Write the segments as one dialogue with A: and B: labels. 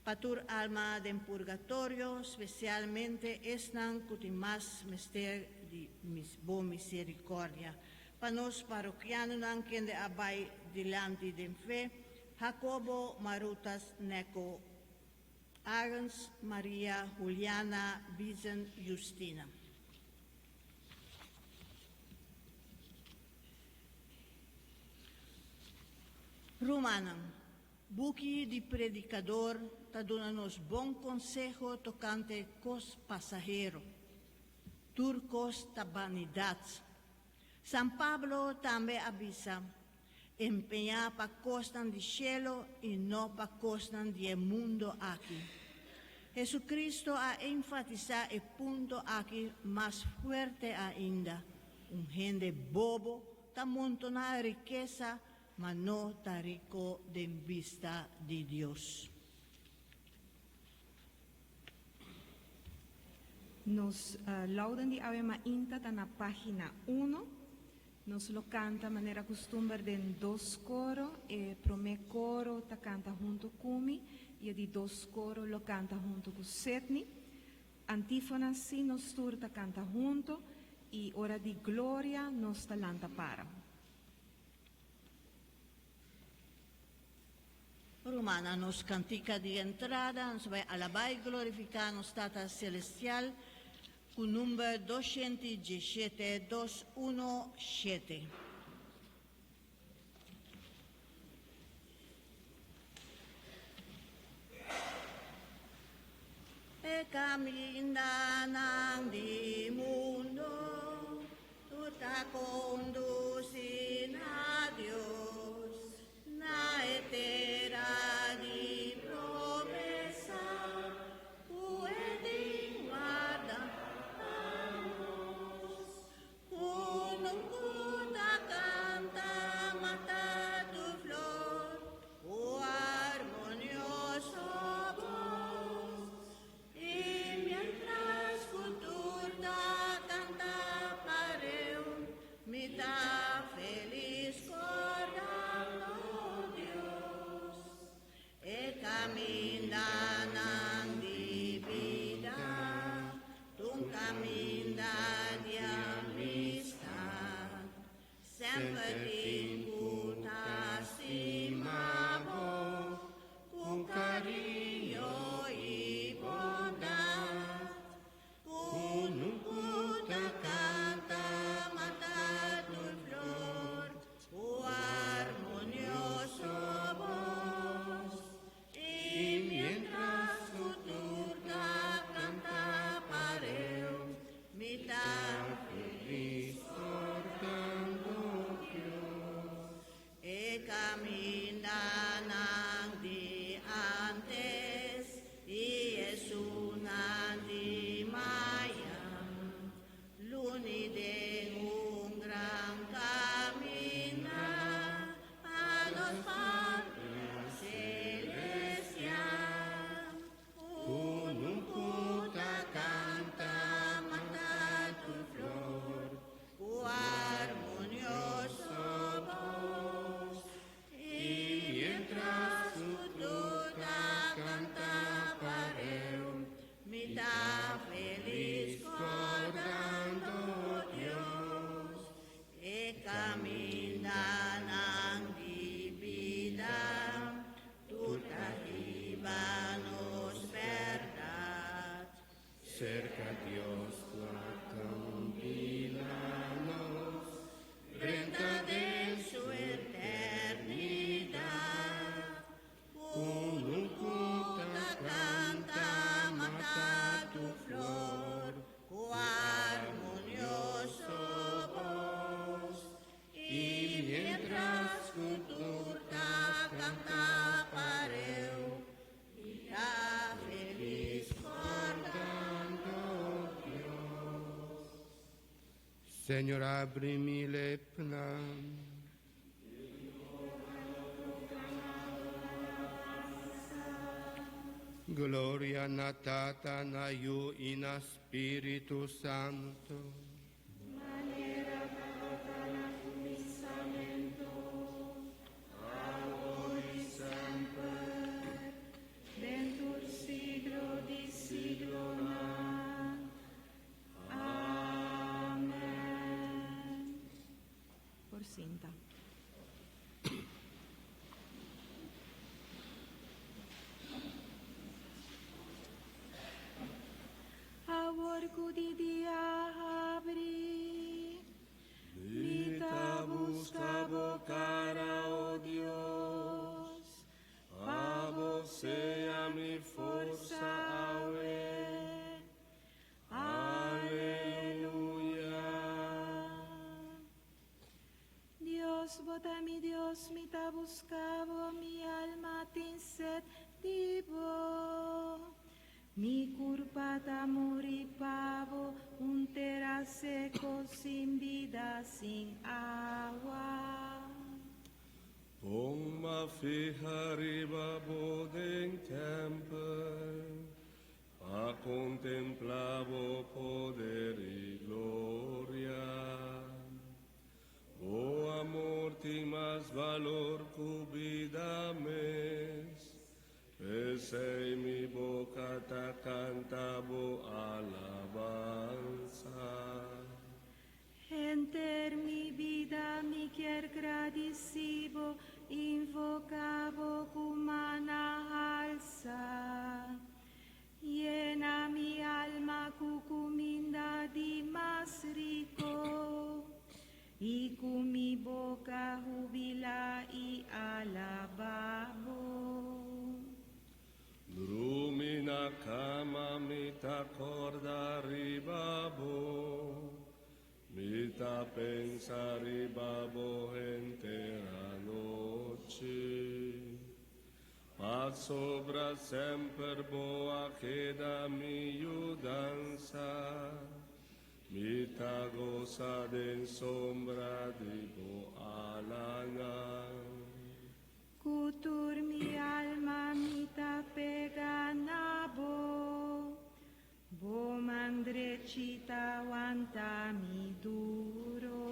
A: Pa tur alma den purgatorio, spesialmente esnan ku tin mas mester di Bo miserikordia. Pa nos parokianonan kende a bai dilanti den fe, Jacobo, Marutas, Neko, Arends, Maria, Juliana, Bizen, Justina. Rumannan, buki di Predikador ta duna nos bon konseho tokante kos pasahero. Tur kos ta banidat. San Pablo tambe a bisa, Empeñá pa kosnan di shelu i no pa kosnan di e mundu aki. Hesukristu a enfatisá e punto aki mas fuerte ainda, Un hende bobo ta montoná rikesa, ma no ta riko den bista di Dios.
B: Nos Lauden di Awe Mainta ta na pagina uno. Nos lo canta manera custumber den dos coro. E prome coro ta canta hunto cu mi y e di dos coro lo canta hunto cu Sidney. Antifona si nos tur ta canta hunto y ora di Gloria nos ta lanta para.
A: Rumannan, nos kantika di entrada, nos bai alabá i glorifiká nos Tata Selestial ku number 217, 217. E kamindanan di mundo tur ta kondusí na Dios. Na e tera di promesa ku e tin warda pa nos. Unu ku ta kanta mata tur flor ku armonioso bos. I mientras ku tur ta kanta pareu, mi ta felis kordando Dios. E kamindanan di bida t'un kaminda di amistat. Semper tin ku ta stima bo ku kariño i bondat. Unu ku ta kanta mata tur flor ku armonioso bos. I mientras ku tur ta kanta pareu, mi ta felis kordando Dios. E kamindanan di antes i esunnan di mayan, luni den un gran kaminda pa nos Patria Celestial. Unu ku ta kanta mata tur flor ku armonioso bos, i mientras ku tur ta kanta pareu, mi ta felis kordando Dios. E kamindanan di bida tur ta hiba nos bèrdat.
C: Serka Dios ku a kombina nos drenta den
A: su eternidat.
C: Unu ku ta
A: kanta mata tur flor ku armonioso bos, i mientras ku tur ta kanta pareu, mi ta felis kordando
C: Dios. Señor abri mi lepnan. Gloria na Tata, na Yu i na Spiritu Santu.
B: Manera tabata na kuminsamentu, awor i semper, den tur. ku di dia habri,
C: Mi ta buska bo kara, o Dios, Abo sea mi forsa awe. Aleluya.
B: Dios, bo ta mi Dios, mi ta buska bo, mi alma tin set di bo. Mi kurpa ta muri pa bo, un tera seku sin bida, sin awa.
C: Pon mi fiha riba bo den tèmpel, pa kontemplá bo poder i gloria. Bo amor tin mas balor ku bida mes, P'esei mi boka ta kanta bo alabansa.
B: Henter mi bida mi ke gradisí bo, invoká bo ku man halsá. Yena mi alma ku kuminda di mas riku, i ku mi boka hubilá i alabá bo.
C: Drumi na kama mi ta kòrda riba bo, mi ta pensa riba bo henter anochi. Pasobra semper bo a keda mi yudansa, mi ta gosa den sombra di bo alanan.
B: Ku tur mi alma mi ta pega na bo, bo man drechi ta wanta mi duru.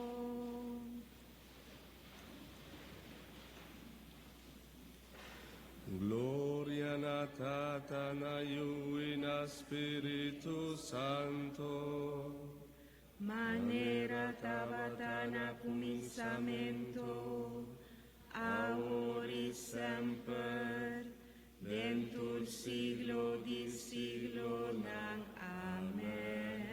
C: Gloria na Tata, na Yu i na Spiritu Santu.
B: Manera tabata na kuminsamentu, awor i semper, den tur siglo di siglonan. Amèn.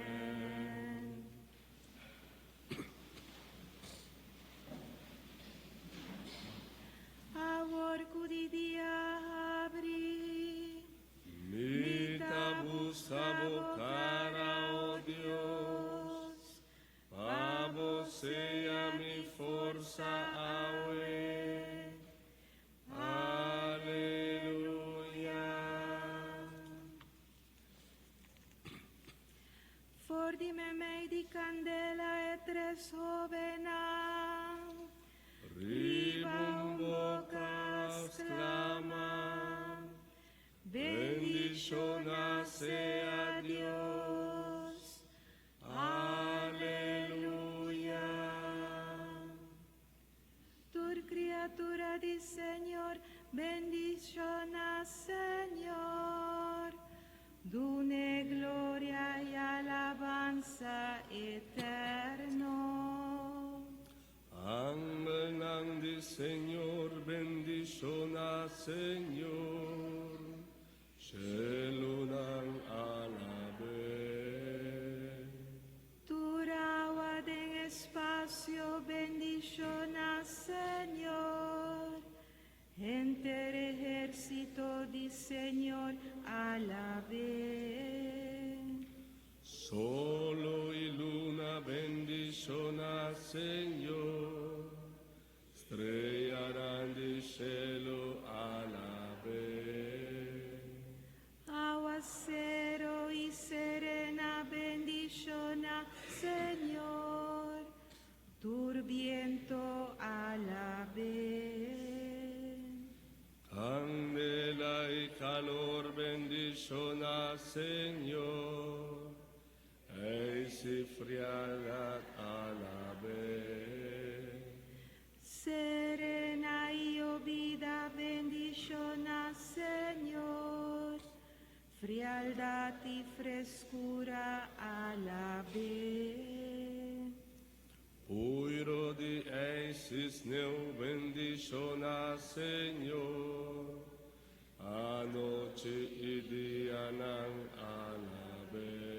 B: Awor ku di dia habri,
C: Mi ta buska bo kara, o Dios, Pa bo sea mi forsa awe. Aleluya.
B: For di meimei di kandela e tres hóbennan,
C: Riba un boka a sklama, Bendishoná sea Dios. Aleluya.
B: Tur kriatura di Señor, bendishoná Señor. Dun'é gloria i alabansa eterno.
C: Angelnan di Señor, bendishoná Señor. Shelunan alab'é.
B: Tur awa den espasio, bendishoná Señor. Henter ehérsito di Señor, alab'é.
C: Solo i luna, bendishoná Señor. Streanan di shelu, alab'é.
B: Áwaseru i serena, bendishoná Señor. Tur bientu, alab'é.
C: Kandela i kalor, bendishoná Señor. Eis i frialdat, alab'é.
B: Serena i yobida, bendishoná Señor. Frialdat i freskura, alab'é.
C: Puiru di eis i sneu, bendishoná Señor. Anochi i dianan, alab'é.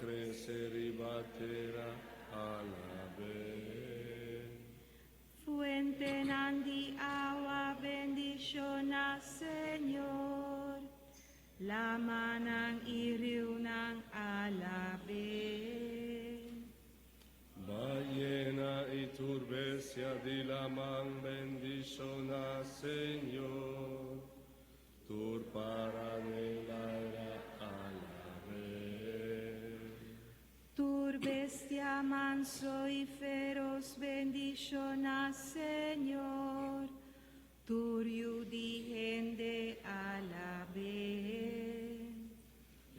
C: krese riba tera, alab'é.
B: Fuentenan di awa, bendishoná Señor. Lamannan i riunan, alab'é.
C: Bayena i tur bestia di laman, bendishoná Señor. Tur para den laira, alab'é.
B: Tur bestia manso i feros, bendishoná Señor. Tur yu di hende, alab'é.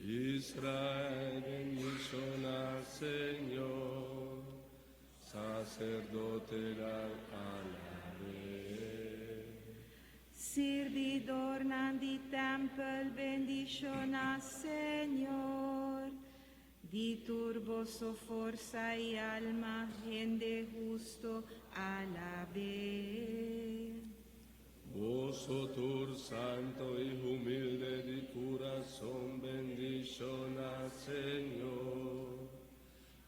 C: Israel, bendishoná Señor. Saserdotenan, alab'é.
B: Sirbidónan di tèmpel, bendishoná Señor. Di tur boso forsa i alma, hende hustu, alab'é.
C: Boso tur santu i humilde di kurason, bendishoná Señor.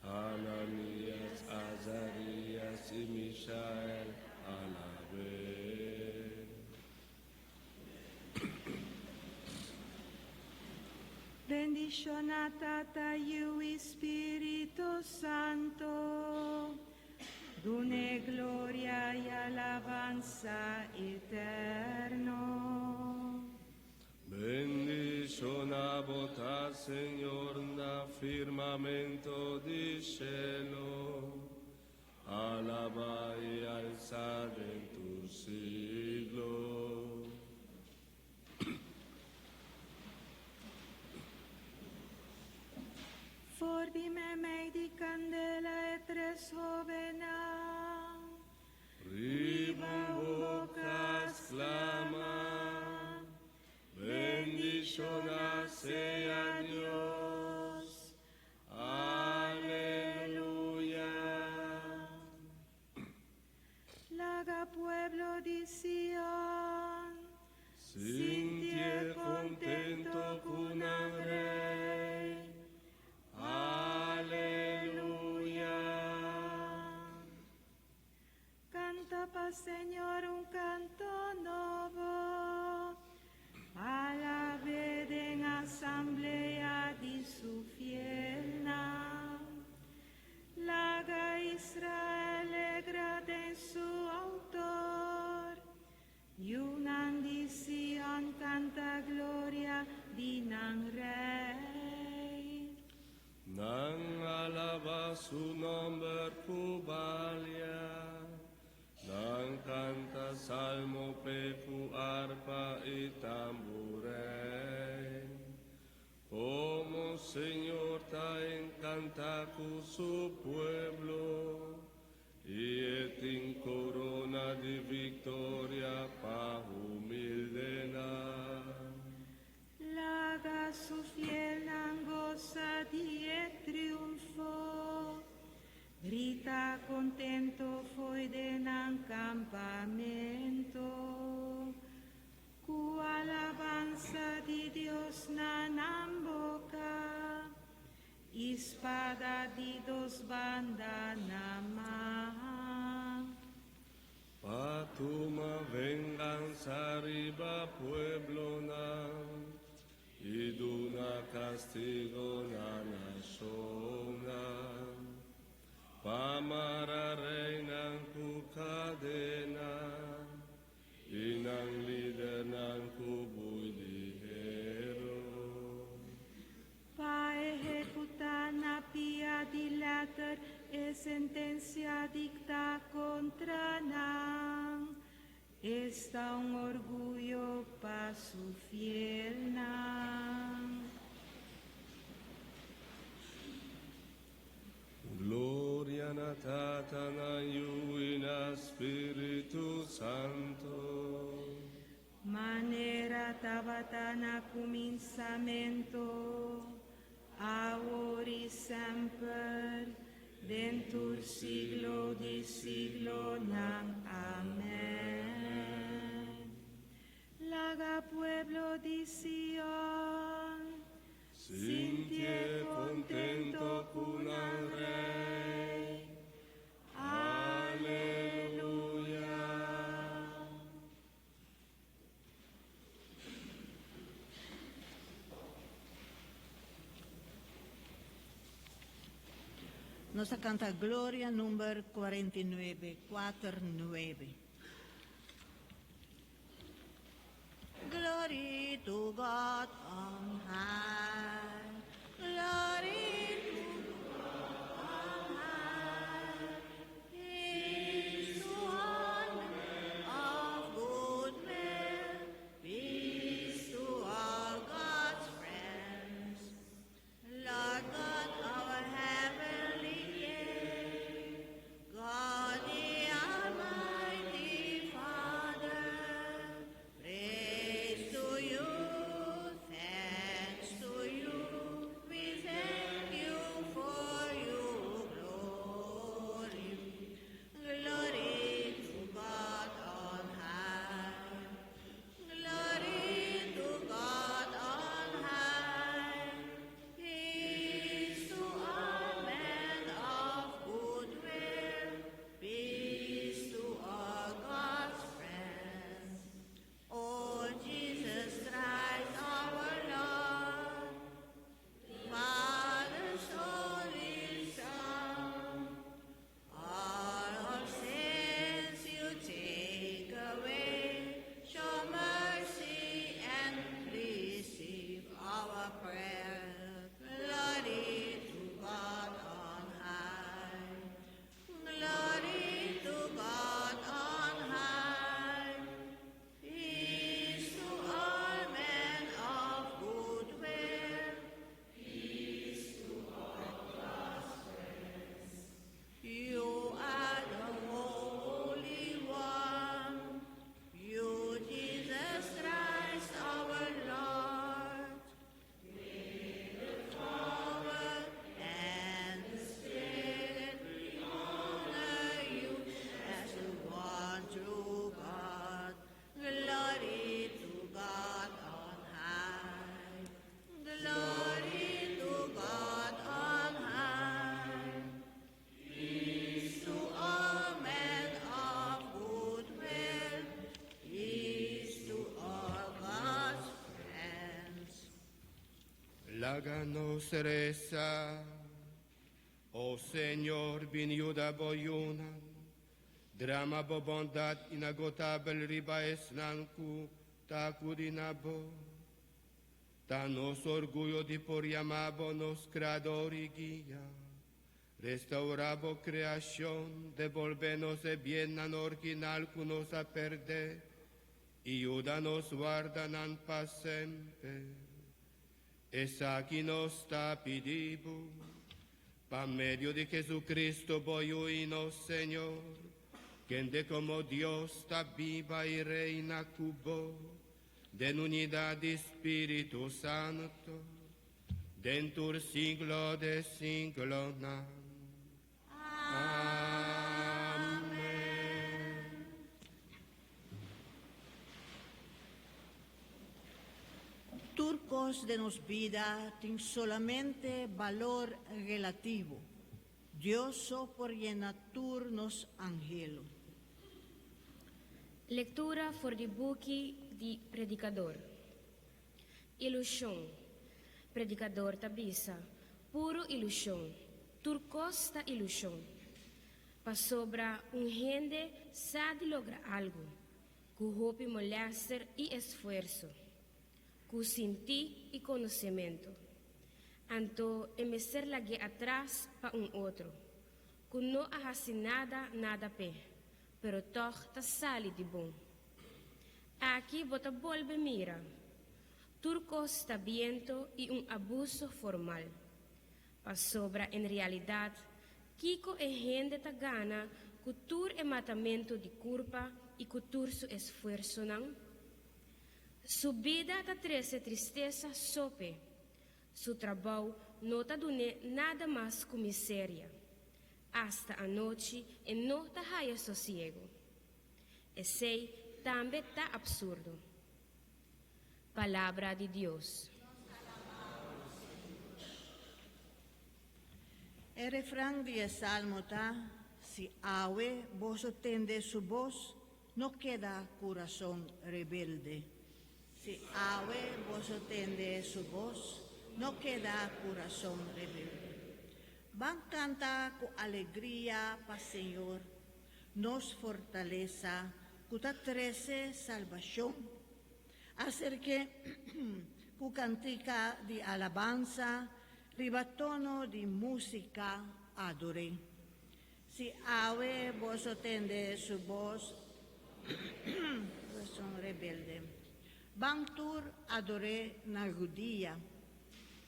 C: Ananías, Azarías i Mishael, alab'é.
B: Bendishoná Tata, Yu i Spiritu Santu. Dun'é gloria i alabansa eterno.
C: Bendishoná bo ta, Señor, na firmamento di shelu. Alabá i alsá den tur siglo.
B: For di meimei di kandela e tres hóbennan.
C: Riba un boka sklama, bendishoná sea Dios. Aleluya.
B: Laga pueblo di Sion,
C: Sinti kontentu ku nan Rei. Aleluya.
B: Kanta pa Señor un kanto nobo. Alab'é den asamblea di su fielnan. Laga Israel alegrá den su outor. Yunan di Sion kanta gloria di nan Rei.
C: Nan alabá su nòmber ku balia. Nan kanta salmo p'e ku arpa i tamburein. Komo Señor ta enkantá ku su pueblo, i e tin korona di viktoria pa humildenan.
B: Laga su fielnan gosa di e triunfo. Grita kontentu fo'i den nan kampamentu. Ku alabansa di Dios na nan boka. I spada di dos banda na man.
C: Pa tuma vengansa riba pueblonan, i duna kastigu na nashonnan. Pa mara reinan ku kadena, i nan lidernan ku bui di heru.
B: Pa ehekutá na pia di lèter e sentensia diktá kontra nan. Esta un orguyo pa su fielnan.
C: Gloria na Tata, na Yu i na Spiritu Santu.
B: Manera tabata na kuminsamentu, awor i semper, den tur siglo di siglonan. Amèn. Laga pueblo di Sion,
C: Sinti kontentu.
A: Nos ta kanta Gloria number 49, 49. Glory to God on high. Glory to God on high. Peace to all men of good will. Peace to all God's friends. Lord God, our heavenly King, God the Almighty Father, praise to you, thanks to you, we thank you for your glory. Glory to God on high. Glory to God on high. Peace to all men of good will. Peace to all God's friends. O Jesus Christ, our Lord, Father's only Son, all our sins you take away. Show mercy and receive our prayer. Glory to God on high. Glory to God on high. Peace to all men of good will. Peace to all God's friends. You are the Holy One. You, Jesus Christ, our Lord. With the power and the Spirit, we honor you as the one true God. Glory to God on high. Glory to God on high. Peace to all men of good will. Peace to all God's friends.
C: Laga nos resa. O Señor, bin yuda bo yunan. Drama bo bondat inagotabel riba esnan ku ta akudí na bo. Ta nos orguyo di por yama bo nos Kreador i Guia. Restourá bo kreashon, debolbé nos e biennan original ku nos a pèrdè, i yuda nos warda nan pa semper. Esaki nos ta pidi bo, pa medio di Jesucristo, bo Yu i nos Señor, kende komo Dios ta biba i reina ku bo, den unidat di Spiritu Santu, den tur siglo di siglonan. Amèn.
A: Tur kos den nos bida tin solamente balor relativo. Dios so por yena tur nos anhelo.
D: Lektura for di buki di Predikador. Ilushon. Predikador ta bisa, Puru ilushon, tur kos ta ilushon. Pasobra un hende sa di logra algu, ku hopi molèster i esfuerso, ku sintí i konosementu. Anto e mester lag'é atras pa un otro, ku no a hasi nada nada p'e, pero tòg ta sali di bon. Aki bo ta bolbe mira, tur kos ta biento i un abuso formal. Pasobra en realidat, kiko e hende ta gana ku tur e matamentu di kurpa i ku tur su esfuersonan? Su bida ta trese tristesa so p'e, su trabou no ta dun'é nada mas ku miseria. Asta anochi e no ta haya sosiegu. Esei tambe ta absurdo. Palabra di Dios.
A: E refran di e salmo ta, Si awe boso tende su bos, no keda kurason rebelde. Si awe boso tende su bos, no keda kurason rebelde. Ban kanta ku alegria pa Señor, nos fortalesa ku ta trese salbashon. Aserk'é ku kantika di alabansa riba tono di músika ador'é. Si awe boso tende su bos, Kurason rebelde. Ban tur ador'é na rudia,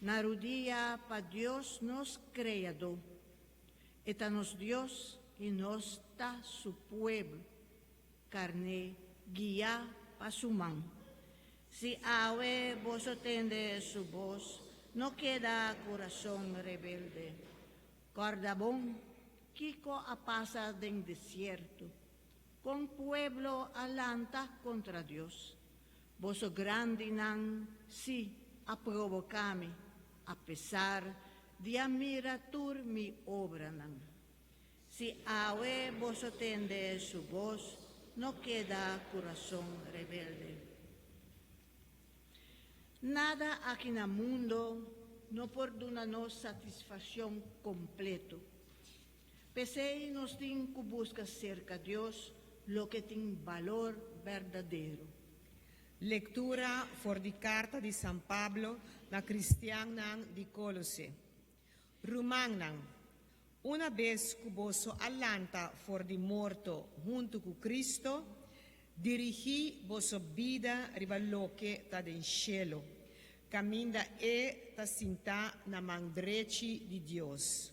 A: na rudia pa Dios nos Kreadó. E ta nos Dios i nos ta su pueblo, karné guiá pa su man. Si awe boso tende su bos, no keda kurason rebelde. Kòrda bon kiko a pasa den desierto, kon pueblo a lanta kontra Dios. Boso grandinan sí a proboká mi, apesar di a mira tur mi obranan. Si awe boso tende su bos, no keda kurason rebelde. Nada aki na mundo no por duna nos satisfaccion completo. P'esey nos tin cu busca cerca Dios loke tin balor berdadero.
E: Lektura for di karta di San Pablo na kristiannan di Kolose. Rumannan, una bes ku boso a lanta for di morto huntu ku Kristo, dirigí boso bida riba loke ta den shelu, kaminda E ta sintá na man drechi di Dios.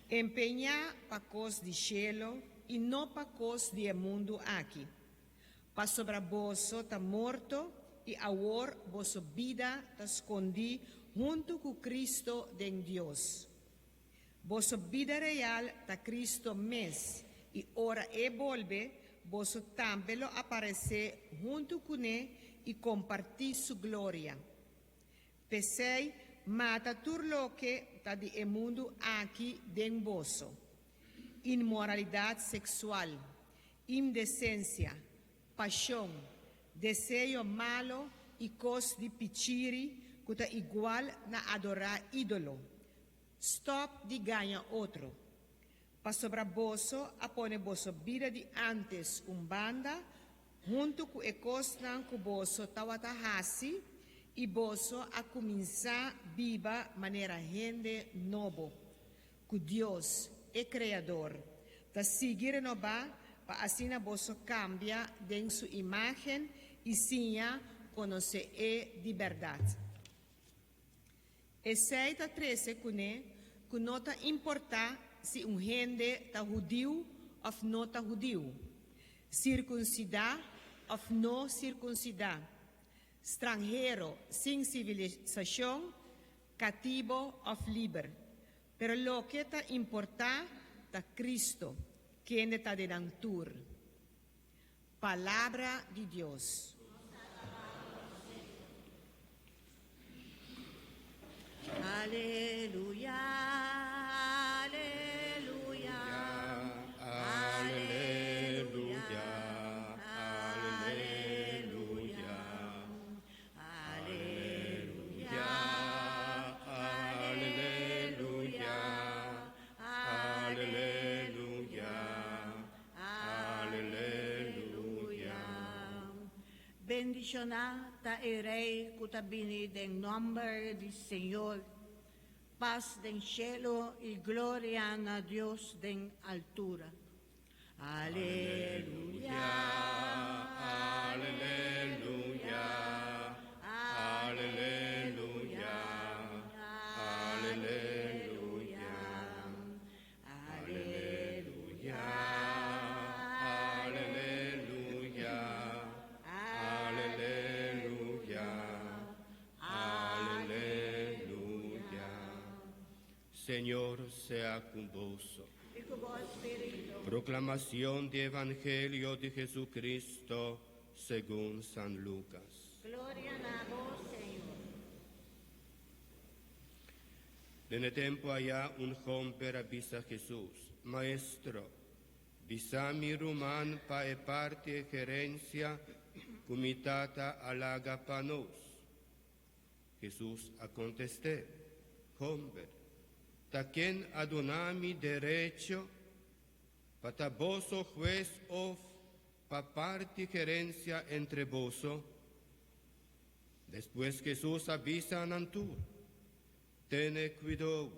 E: Empeñá pa kos di shelu i no pa kos di e mundu aki. Pasobra boso ta morto i awor boso bida ta skondí huntu ku Cristo den Dios. Boso bida real ta Cristo mes i ora E bolbe, boso tambe lo aparesé huntu kuné i kompartí Su gloria. P'esei, mata tur loke ta di e mundu aki den boso, inmoralidat seksual, Indesensia, pashon, deseo malo i kos di pichiri ku ta igual na adorá ídolo. Stòp di gaña otro. Pasobra boso a pone boso bida di ántes un banda huntu ku e kosnan ku boso tawata hasi i boso a kuminsá biba manera hende nobo. Ku Dios, e Kreador, ta sigui renobá pa asina boso kambia den su imágen i siña konosé e di bèrdat. Esei ta trese kuné ku no ta importá si un hende ta hudiu òf no ta hudiu, sirkunsidá òf no sirkunsidá, stranhero sin sivilisashon, Katibo òf liber, pero loke ta importá ta Cristo, kende ta den nan tur. Palabra di Dios.
A: Aleluya, aleluya,
C: Aleluya, aleluya. Aleluya, aleluya, aleluya, aleluya.
A: Bendishoná ta e Rei ku ta bini den nòmber di Señor. Pas den shelu i gloria na Dios den altura. Aleluya,
C: aleluya, aleluya, aleluya, aleluya, aleluya, aleluya, aleluya. Señor sea con boso.
A: I ku bo spiritu.
C: Proclamación di Evangelio di Jesucristo segun San Lucas.
A: Gloria na bo, Señor.
C: Den e tempo aya un homber a bisa Jesus, Maestro, bisa mi ruman pa e parti e herencia cu mi tata a laga pa nos. Hesus a kontest'é, Homber, Ta ken a duna mi derecho pa ta boso hues òf pa parti herensia entre boso? Despues Hesus a bisa nan tur, Tene kuidou,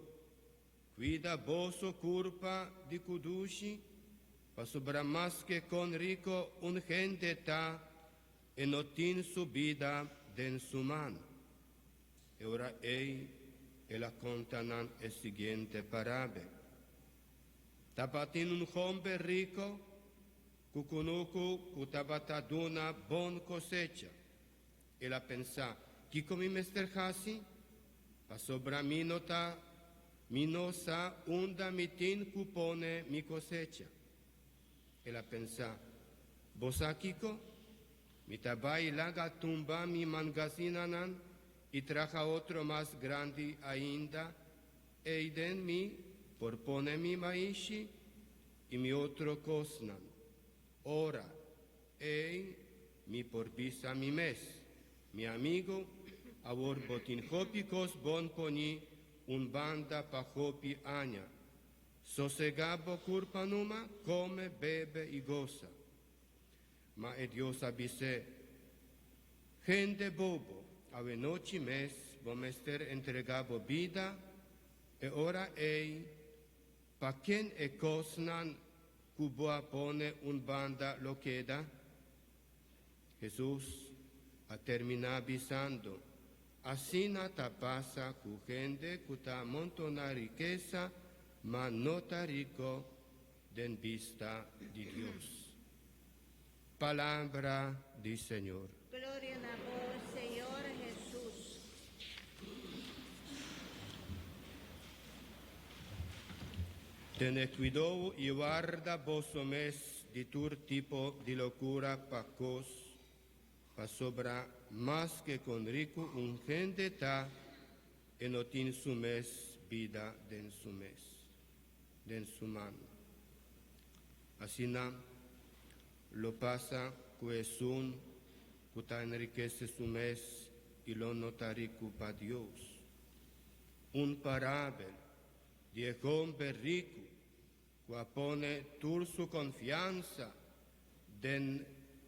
C: kuida boso kurpa di kudushi, pasobra maske kon riko un hende ta, e no tin su bida den su man. E ora ei el a konta nan e siguiente parabel, Tabatin un hòmber riko ku kunuku ku tabata duna bon kosecha. El a pensa, Kiko mi mester hasi? Pasobra mi no ta mi no sa unda mi tin ku pone mi kosecha. El a pensa, Bo sa kiko? Mi ta bai laga tumba mi mangasinanan i traha otro mas grandi ainda, eiden mi por pone mi maishi i mi otro kosnan. Ora ei mi por bisa mi mes, Mi amigo, awor bo tin hopi kos bon poni un banda pa hopi aña. Sosegá bo kurpa numa, kome, bebe i gosa. Ma e Dios a bis'é, Hende bobo, awenochi mes bo mester entregá bo bida, e ora ei pa ken e kosnan ku bo a pone un banda lo keda? Hesus a terminá bisando, Asina ta pasa ku hende ku ta montoná rikesa ma no ta riko den bista di Dios. Palabra di Señor.
A: Gloria na bo, Señor Hesus.
C: Tene kuidou i warda boso mes di tur tipo di lokura pa kos, pasobra maske kon riku un hende ta, e no tin su mes bida den su mes. Den su man. Asina lo pasa ku esun ku ta enrikese su mes i lo no ta riku pa Dios. Un parabel di e homber riku ku a pone tur su konfiansa den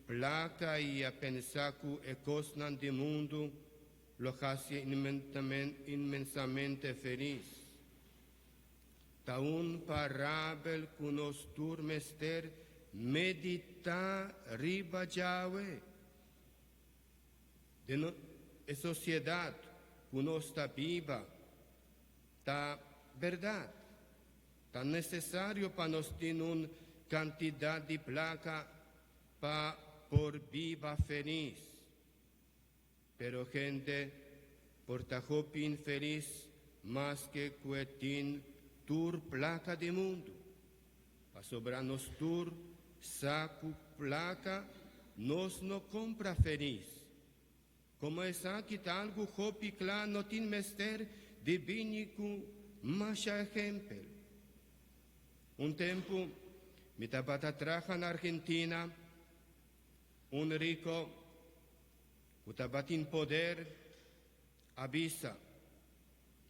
C: plaka i a pensa ku e kosnan di mundu lo hasié inmensamente felis. Ta un parabel ku nos tur mester meditá riba djawe. Den e sosiedat ku nos ta biba, ta bèrdat, ta nesesario pa nos tin un kantidat di plaka pa por biba felis. Pero hende por ta hopi infelis maske ku e tin tur plaka di mundu. Pasobra nos tur sa ku plaka nos no kompra felis. Komo esaki ta algu hopi kla no tin mester di bini ku masha ehempel. Un tempu mi tabata traha na Argentina, un riko Ku tabatin poder, a bisa,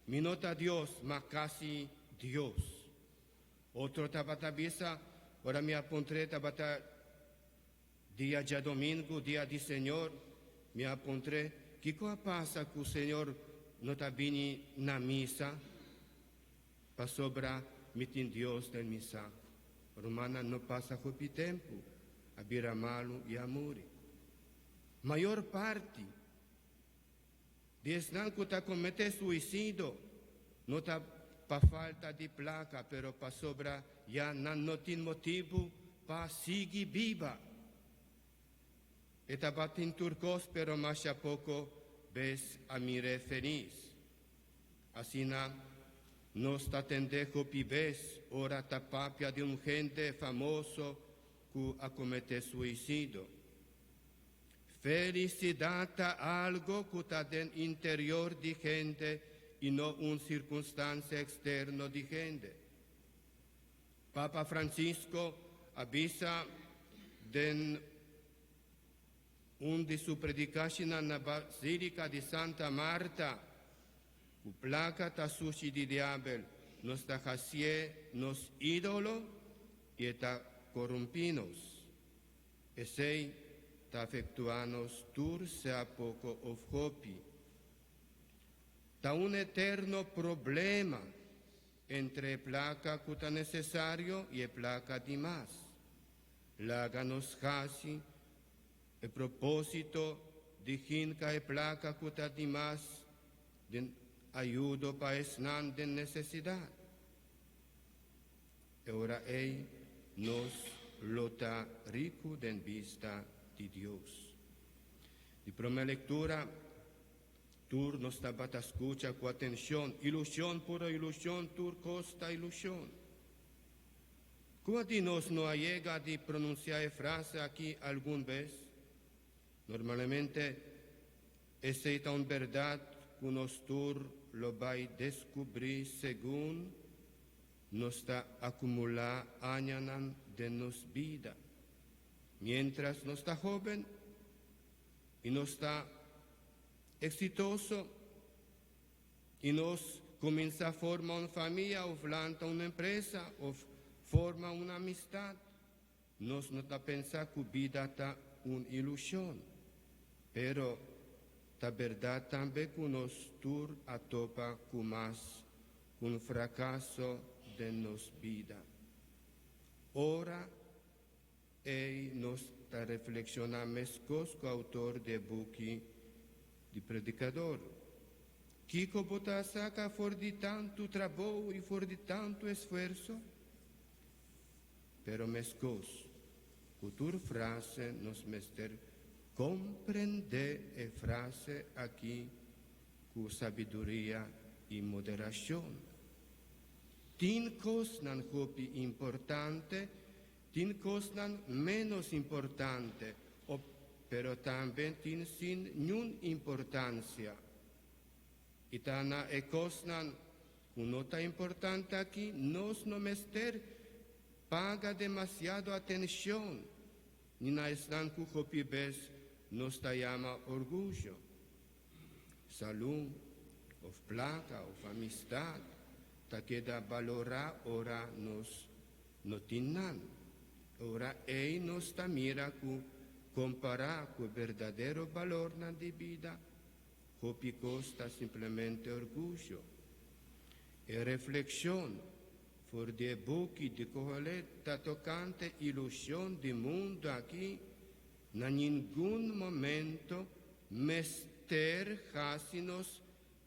C: Mi no ta Dios, ma kasi Dios. Otro tabata bisa, Ora mi a puntr'é tabata dia djadomingu, dia di Señor, mi a puntr'é, Kiko a pasa ku Señor no ta bini na misa? Pasobra mi tin Dios den mi saku. Rumannan no pasa hopi tempu, a bira malu i a muri. Mayor parti di esnan ku ta kometé suisido no ta pa falta di plaka pero pasobra ya nan no tin motibu pa sigui biba. E tabatin tur kos pero masha poko bes a mir'é felis. Asina nos ta tende hopi bes ora ta papia di un hende famoso ku a kometé suisido. Felisidat ta algo ku ta den interior di hende i no un sirkunstansia eksterno di hende. Papa Francisco a bisa den un di su predikashinan na Basilika di Santa Marta ku plaka ta sushi di diabel. nos ta hasié nos ídolo i e ta korumpí nos. Esei ta afektuá nos tur sea poko òf hopi. Ta un eterno problema entre e plaka ku ta nesesario i e plaka di mas. Laga nos hasi e propósito di hinka e plaka ku ta di mas den ayudo pa esnan den nesesidat. E ora ei nos lo ta riku den bista di Dios. Di promé lektura, Tur nos tabata skucha ku atenshon. Ilushon, puro ilushon, tur kos ta ilushon. Kua di nos no a yega di pronunsiá e frase aki algun bes? Normalmente, esei ta un bèrdat ku nos tur lo bai deskubrí segun nos ta akumulá añanan den nos bida. Miéntras nos ta hóben i nos ta eksitoso i nos kuminsá forma un famia òf lanta un empresa òf forma un amistat, nos no ta pensa ku bida ta un ilushon. Pero ta bèrdat tambe ku nos tur a topa ku mas ku un frakaso den nos bida. Ora ei nos ta reflekshoná meskos ku outor di e buki di Predikador. Kiko bo ta saka for di tantu trabou i for di tantu esfuerso? Pero meskos ku tur frase nos mester komprendé e frase aki ku sabiduria i moderashon. Tin kosnan hopi importante, tin kosnan ménos importante, o pero tambe tin sin niun importansia. I ta na e kosnan ku no ta importante aki nos no mester paga demasiado atenshon, ni na esnan ku hopi bes nos ta yama orguyo. Salú, òf plaka òf amistat ta keda balorá ora nos no tin nan. Ora ei nos ta mira ku kompará ku e berdadero balornan di bida, hopi kos ta simplemente orguyo. E reflekshon for di e buki di Kohelet ta tokante ilushon di mundu aki Na ningun momento mester hasi nos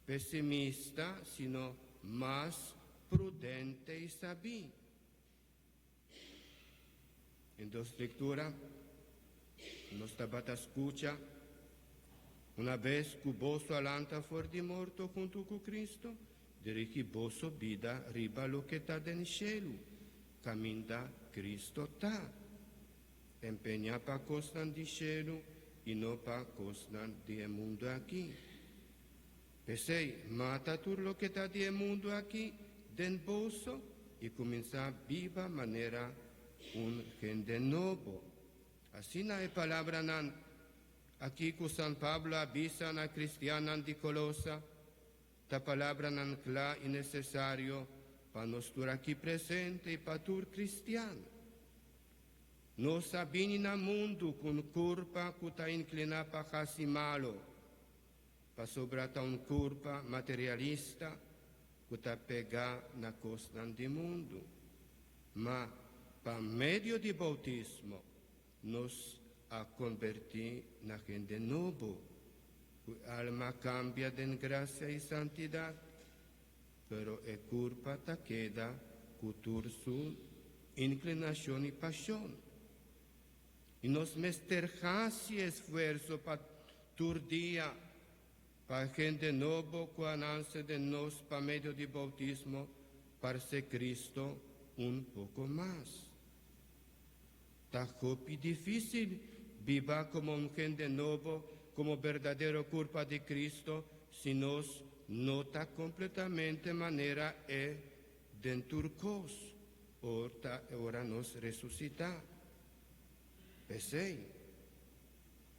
C: pesimista sino mas prudente i sabí. Den dos lectura nos tabata scucha, Una bes cu boso a lanta for di morto hunto cu Cristo, dirigi boso bida riba loke ta den shelu, caminda Cristo ta. Empeñá pa kosnan di shelu i no pa kosnan di e mundu akí. P'esei, mata tur loke ta di e mundu akí den boso i kuminsá biba manera un hende nobo. Asina e palabranan akí ku San Pablo a bisa na kristiannan di Kolosa ta palabranan kla i nesesario pa nos tur akí presente i pa tur kristian. Nos a bini na mundu ku un kurpa ku ta inkliná pa hasi malu, pasobra ta un kurpa materialista ku ta pegá na kosnan di mundu. Ma pa medio di boutismo nos a konbertí na hende nobo, ku e alma kambia den grasia i santidat. Pero e kurpa ta keda ku tur su inklinashon i pashon. I nos mester hasi esfuerso pa tur dia pa e hende nobo ku a nanse den nos pa medio di boutismo parse Cristo un poko mas. Ta hopi difísil biba komo un hende nobo, komo berdadero kurpa di Cristo, si nos no ta kompletamente manera E den tur kos, ora ora nos resusitá. P'esei,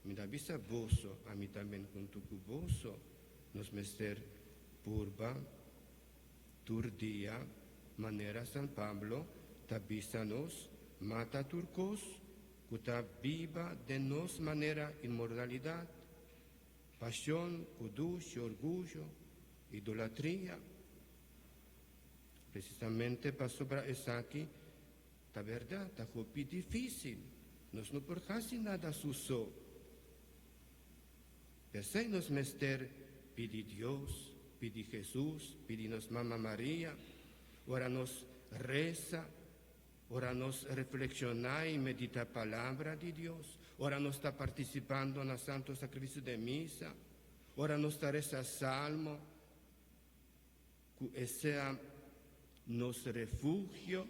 C: mi ta bisa boso, ami tambe huntu ku boso, nos mester purba tur dia. Manera San Pablo ta bisa nos, mata tur kos ku ta biba den nos manera inmoralidat, pashon, kudushi, orguyo, idolatria. Presisamente pasobra esaki ta bèrdat, ta hopi difísil. Nos no por hasi nada su so. P'esei nos mester pidi Dios, pidi Hesus, pidi nos Mama Maria, ora nos resa, ora nos reflekshoná i meditá Palabra di Dios, ora nos ta partisipando na Santo Sakrifisio den Misa, ora nos ta resa Salmo, ku e sea nos refugio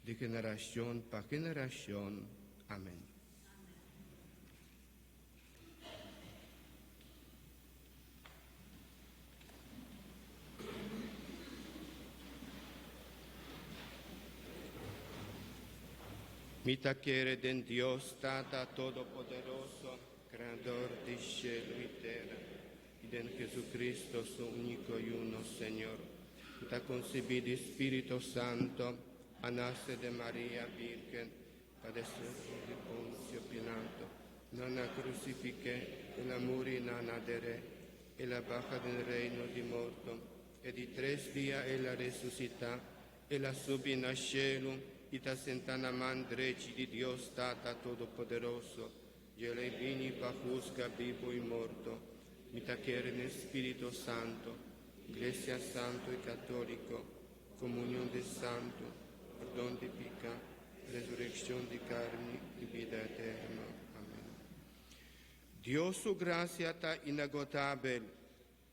C: di generashon pa generashon. Amèn. Mi ta kere den Dios Tata Todopoderoso, Kreador di shelu i tera, i den Jesucristo, su úniko Yu, nos Señor, ku ta konsebí di Spiritu Santo, a nase de Maria Bírgen, padesé for di Ponsio Pilato, nan a krusifik'é, el a muri, nan a der'é, el a baha den reino di morto, e di tres dia el a resusitá, el a subi na shelu i ta sentá na man drechi di Dios Tata Todopoderoso, dje lei bini pa husga bibu i morto. Mi ta kere den Spiritu Santo, Iglesia Santo i Katóliko, komunion di santu, perdon di piká, resurekshon di karni i bida eterno. Amèn. Dios su grasia ta inagotabel,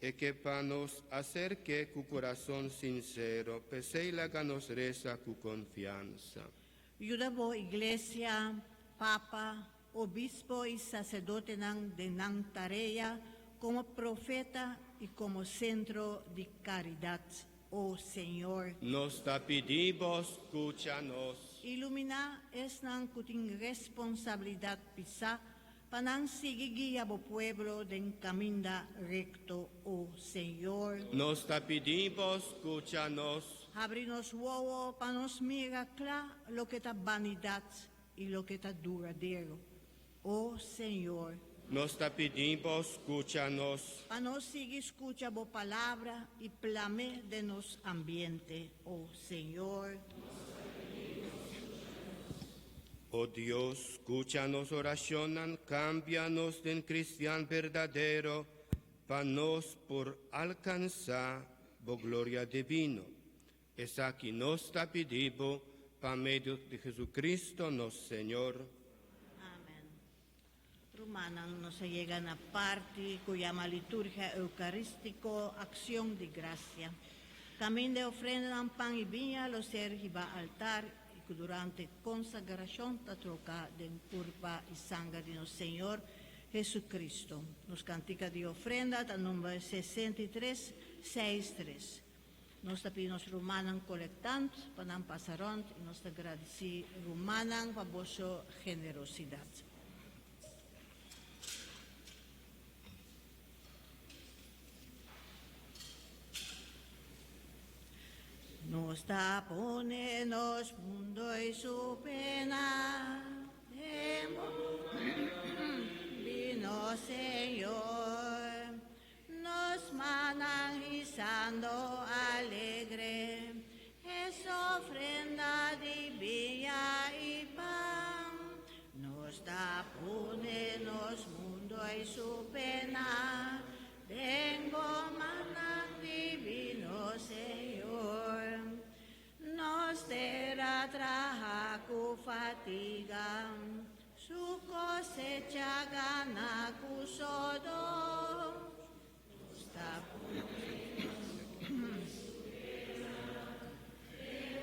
C: e ke pa nos aserk'é ku kurason sinsero, p'esei laga nos resa ku konfiansa.
A: Yuda bo Iglesia, Papa, Obispo i saserdotenan den nan tarea komo profeta i komo sentro di karidat, o Señor.
C: Nos ta pidi Bo skucha nos.
A: Iluminá esnan ku tin responsabilidat pisá pa nan sigui guia Bo pueblo den kaminda rekto, o Señor.
C: Nos ta pidi Bo skucha nos.
A: Habri nos wowo pa nos mira kla loke ta banidat i loke ta duradero, o Señor.
C: Nos ta pidi Bo skucha nos.
A: Pa nos sigui skucha Bo palabra i plam'é den nos ambiente, o Señor.
C: O Dios, skucha nos orashonnan, kambia nos den kristian berdadero, pa nos por alkansá Bo gloria divino. Esaki nos ta pidi Bo pa medio di Jesucristo nos Señor.
A: Amen. Rumannan, nos a yega na parti ku yama Liturgia Eukarístiko, Akshon di Grasia. Kaminda e ofrendanan pan i biña lo ser hibá altar i ku durante konsagrashon ta troká den kurpa i sanger di nos Señor Jesucristo. Nos kantika di ofrenda ta number 63, 63. Nos ta pidi nos rumannan kolektant pa nan pasa rònt i nos ta gradisí rumannan pa boso generosidat. Nos ta pone nos mundo i su pena den bo divino Señor. Nos mannan hisando alegre es ofrenda di biña i pan. Nos ta pone nos mundo i su pena den bo mannan divino Señor. Nos tera traha ku fatiga, su kosecha gana ku sodó. Nos ta pone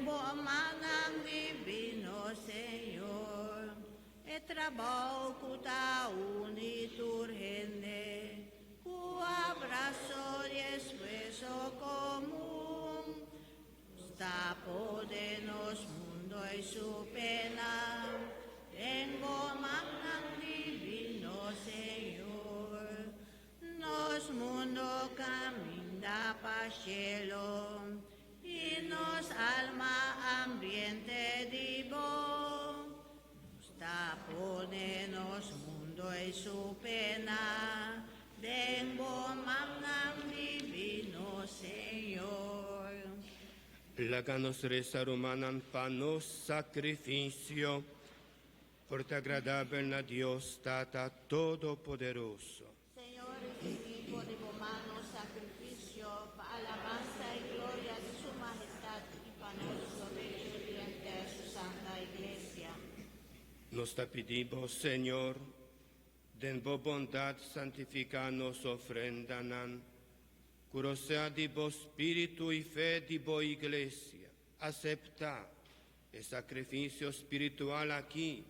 A: bo mannan divino Señor. E trabou ku ta uni tur hende, ku abraso di esfuerso komun. Nos ta pone nos mundo i su pena den bo mannan divino Señor. Nos mundo kaminda pa shelu i. nos alma hambriente di Bo. Nos ta pone nos mundo y su pena den Bo mannan divino, Señor.
C: Laga nos resa rumannan pa nos sakrifisio por ta agradabel na Dios Tata Todopoderoso.
A: Señor, risibí for di bo man nos sakrifisio pa alabansa i gloria di Su Mahestat i pa nos probecho di henter Su Santa Iglesia.
C: Nos ta pidi Bo, Señor, den Bo bondat santifiká nos ofrendanan, ku rosea di Bo Spiritu i fe di Bo Iglesia. Aseptá e sakrifisio spiritual akí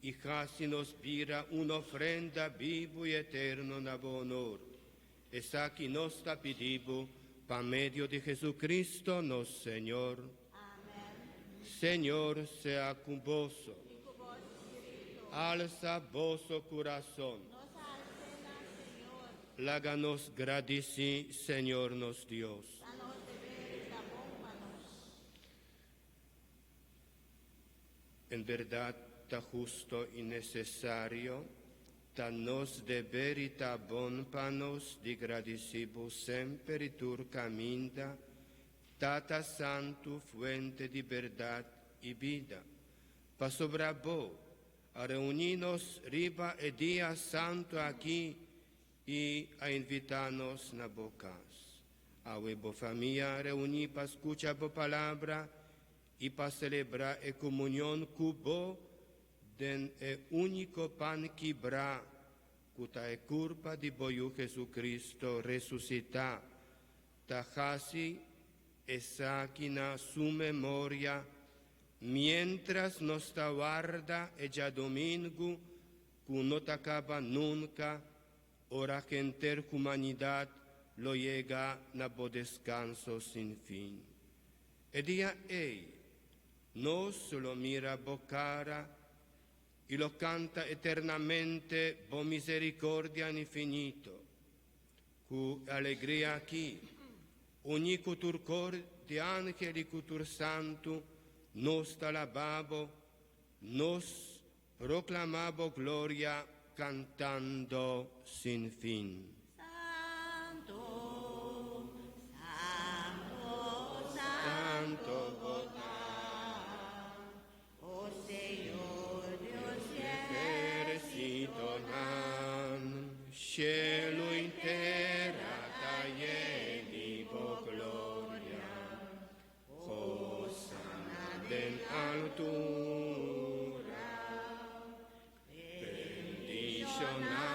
C: i hasi nos bira un ofrenda bibu i eterno na Bo onor. Esaki nos ta pidi Bo pa medio di Jesucristo nos Señor.
A: Amèn.
C: Señor sea ku boso.
A: I ku bo spiritu.
C: Alsa boso kurason.
A: Nos a als'é na Señor.
C: Laga nos gradisí Señor nos Dios.
A: Ta nos deber i ta bon pa nos.
C: En berdad ta husto i necesario, ta nos deber i ta bon pa nos di gradici Bo semper i tur caminda, Tata Santu, fuente di berdad i bida, pasobra Bo a reuni nos riba e dia santu aki i a invita nos na Bo cas. Awe Bo famia a reuni pa scucha Bo palabra i pa selebrá e komunion ku Bo den e úniko pan kibrá, ku ta e kurpa di Bo Yu Jesucristo resusitá, ta hasi esaki na Su memoria miéntras nos ta warda e djadumingu ku no ta kaba nunka, ora henter humanidat lo yega na Bo deskanso sin fin. E dia ei, nos lo mira Bo kara i lo kanta eternamente Bo miserikordia infinito. Ku e alegria aki, uní ku tur kor di angel i ku tur santu, nos ta laba Bo, nos Proclama bo gloria cantando sin fin.
A: Santo, Santo, Santo bo ta, o Señor Dios di
C: Ehercitonan, cielo y tera ta yen di bo gloria. Hosana den altura, bendishoná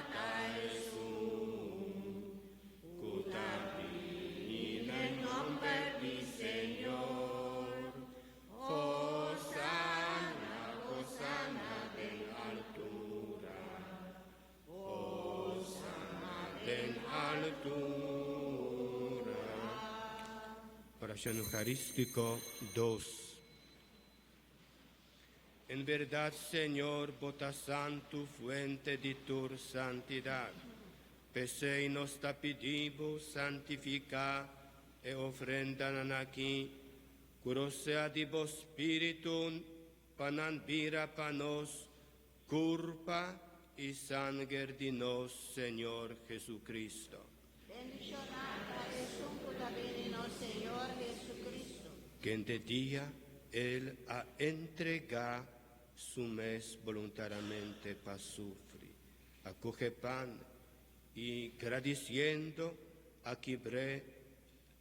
C: ta esun ku ta bini den nomber di Señor. Hosana, hosana den altura, Hosana den altura. Oracion Eucarístico dos. En berdad, Señor, Bo ta santu, fuente di tur santidad. P'esei nos ta pidi Bo santifica e ofrendanan aki, cu rosea di Bo Spiritu pa nan bira pa nos Kurpa i sanger di nos Señor Jesucristo.
A: Bendishoná ta esun ku ta bini nos Señor Jesucristo.
C: Kende dia El a entregá Su mes boluntaramente pa sufri, a kohe pan i, gradisiendo, a kibr'é,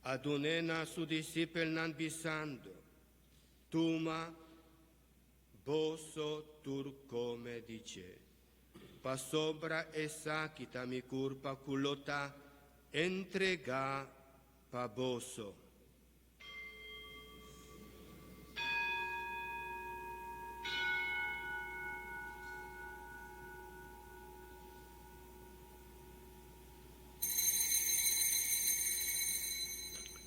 C: a dun'é na Su disipelnan, bisando, Tuma, Boso tur come di dje, pasobra esaki ta mi curpa cu lo ta entregá pa boso.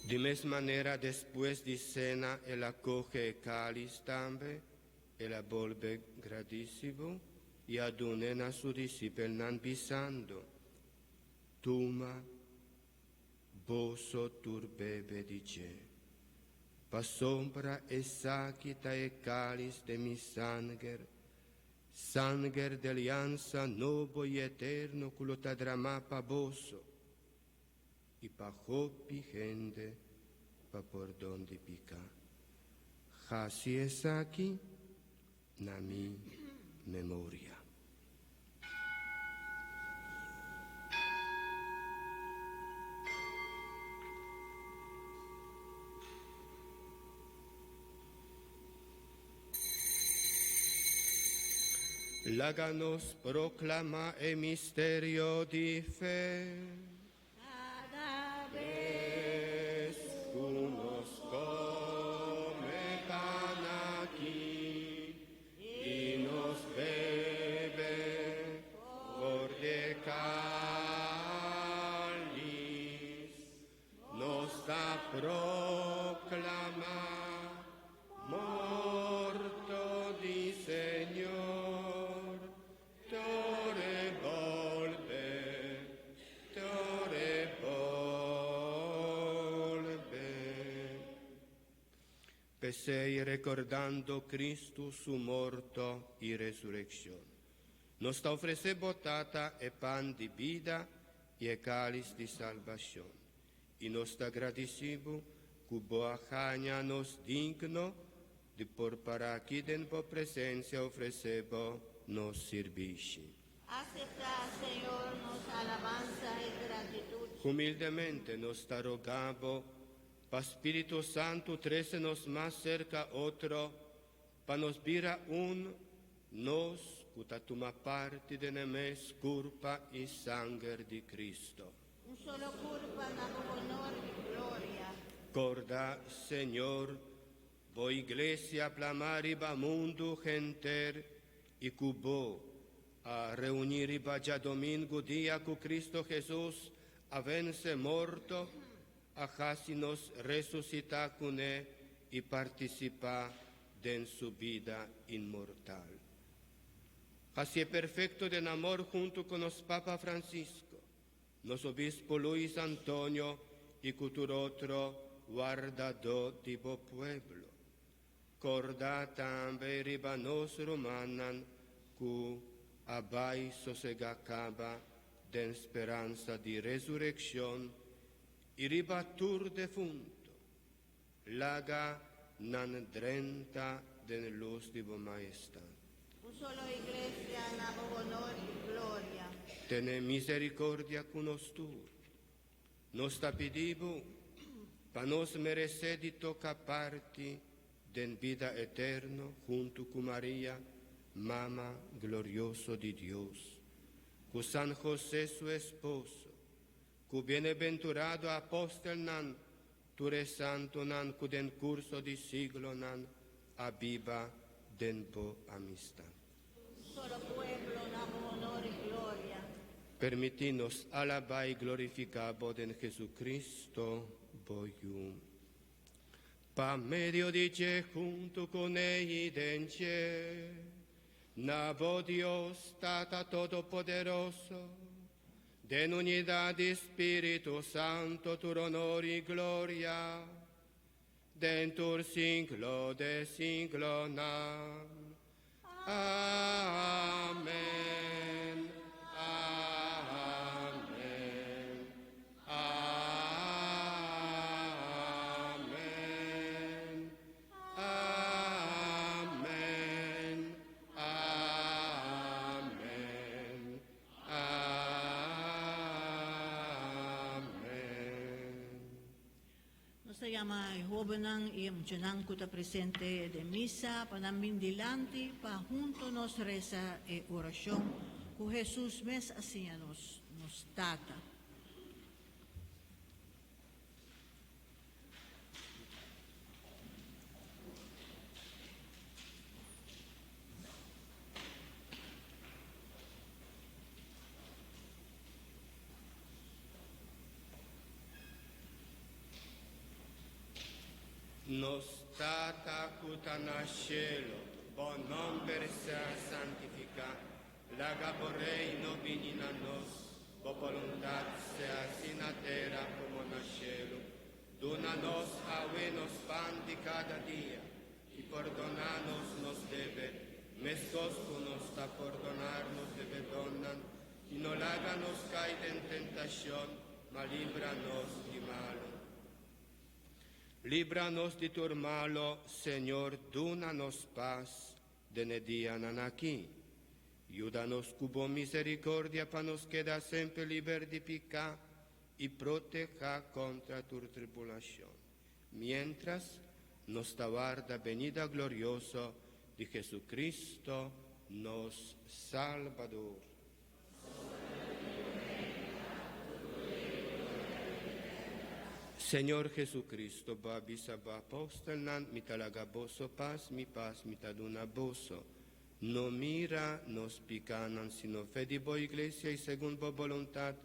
C: Di mes manera despues di sena el a kohe e kalis tambe, el a bolbe gradisibo i a dun'e na su disipelnan bisando, Tuma, boso tur bebe di dje. Pasobra esaki ta e cáliz di mi sanger, sanger di aliansa nobo i eterno ku lo ta dramá pa boso i pa hopi hende pa pordon di piká. Hasi esaki na mi memoria. Laga nos proklamá e misterio di fe.
A: Kada
C: bes ku nos kome pan aki i nos bebe for di e kális, nos ta proklamá morto di Señor, te ora e bolbe, te ora e bolbe. P'esei rekordando Kristu su morto i resurekshon, nos ta ofresé bo Tata e pan di bida i e kális di salbashon, i nos ta gradisí bo ku bo a haña nos digno di por para aki den bo presensia ofresé bo nos sirbishi.
A: Aseptá, Señor, nos alabansa i gratitut.
C: Humildemente nos ta rogá bo pa Spiritu Santu trese nos mas serka otro, pa nos bira un, nos ku ta tuma parti den e mes kurpa i sanger di Cristo.
A: Un solo kurpa na bo honor i gloria.
C: Korda, Señor, bo Iglesia plamá riba mundu henter i ku bo a reuní riba djadomingu dia ku Cristo Jesus a vense morto, a hasi nos resusitá kuné i partisipá den su bida inmortal. Hasié perfekto den amor huntu ku nos Papa Francisco, nos Obispo Luis Antonio i ku tur otro wardadó di bo pueblo. Kòrda tambe riba nos rumannan ku a bai sosegá kaba den speransa di resurekshon i riba tur defunto. Laga nan drenta den lus di bo Maestat.
A: Un solo Iglesia na bo honor i gloria.
C: Tene misericordia ku nos tur. Nos ta pidi bo pa nos meresé di toka parti den bida eterno huntu ku Maria, Mama glorioso di Dios, ku San José su esposo, ku bienebenturado apostelnan, Tur e santunan ku den kurso di siglonan a biba den bo amistat.
A: Un solo pueblo na bo honor i gloria.
C: Permití nos alabá i glorifiká bo den Jesucristo, bo Yu. Pa medio di dje, huntu kuné i den dje, na bo Dios, Tata Todopoderoso, Den unidad di Spiritu Santo tur honor i gloria den tur siglo de siglonan. Amen. Amen. Amen. Amen. Amen. Amen.
A: Nos ta yama e hobennan i e muchanan ku ta presente den misa pa nan bin dilanti pa hunto nos resa e orashon ku Hesus mes a siña nos, Nos Tata.
C: Nos Tata ku ta na shelu, bo nòmber sea santifiká. Laga bo Reino bini na nos, bo boluntat sea así na tera komo na shelu. Duna nos awe nos pan. pan di kada dia, i pordoná nos nos debe, meskos ku nos ta pordoná nos debedónan, i no laga nos kai den tentashon, ma libra nos di malu. Libra nos di tur malu, Señor, duna nos pas den e dianan aki. Yuda nos ku bo miserikòrdia pa nos keda semper liber di piká i protehá kontra tur tribulashon, miéntras nos ta warda benida glorioso di Jesucristo, nos Salbador. Señor Jesucristo, bo a bisa bo apòstelnan, Mi ta laga boso pas, mi pas mi ta duna boso. No mira nos pikánan, sino fe di bo iglesia i segun bo boluntat,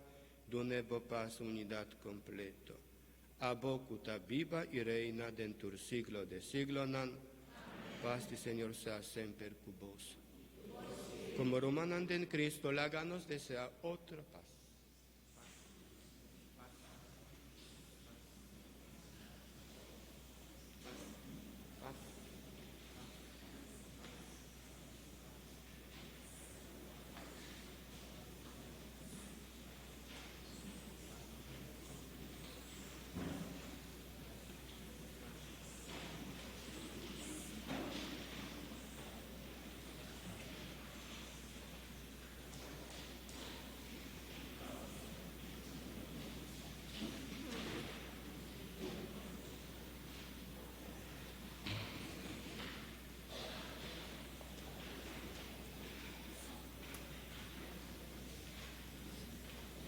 C: dun'é bo pas unidat kompleto. Abo ku ta biba i reina den tur siglo de siglonan, pas di Señor sea semper ku boso. Komo rumannan den Cristo, laga nos deseá otro pas.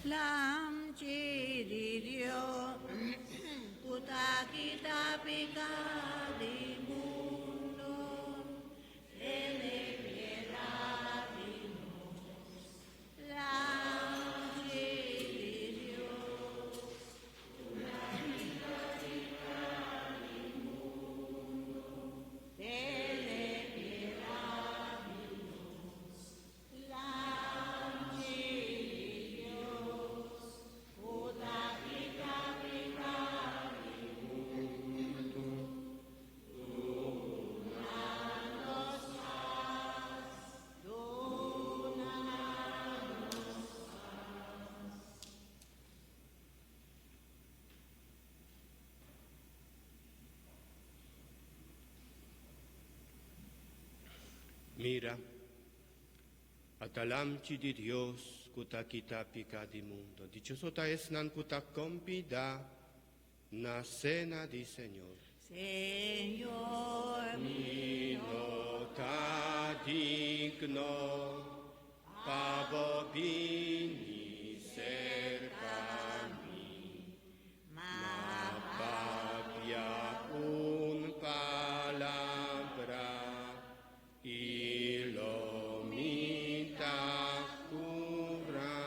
A: Lamchi di Dios, ku ta kita piká di mundu, tene piedat di nos. Lamchi di Dios, ku ta kita piká di mundu, tene piedat di nos. Lamchi di Dios, ku ta kita piká di mundu, duna nos pas, duna nos pas.
C: Mira, ata Lamchi di Dios ku ta kita piká di mundu. Dichoso ta esnan ku ta kombidá na sena di Señor.
A: Señor,
C: Mi no ta digno pa bo bini serka mi,
A: ma
C: ma papia un palabra i lo mi ta kurá.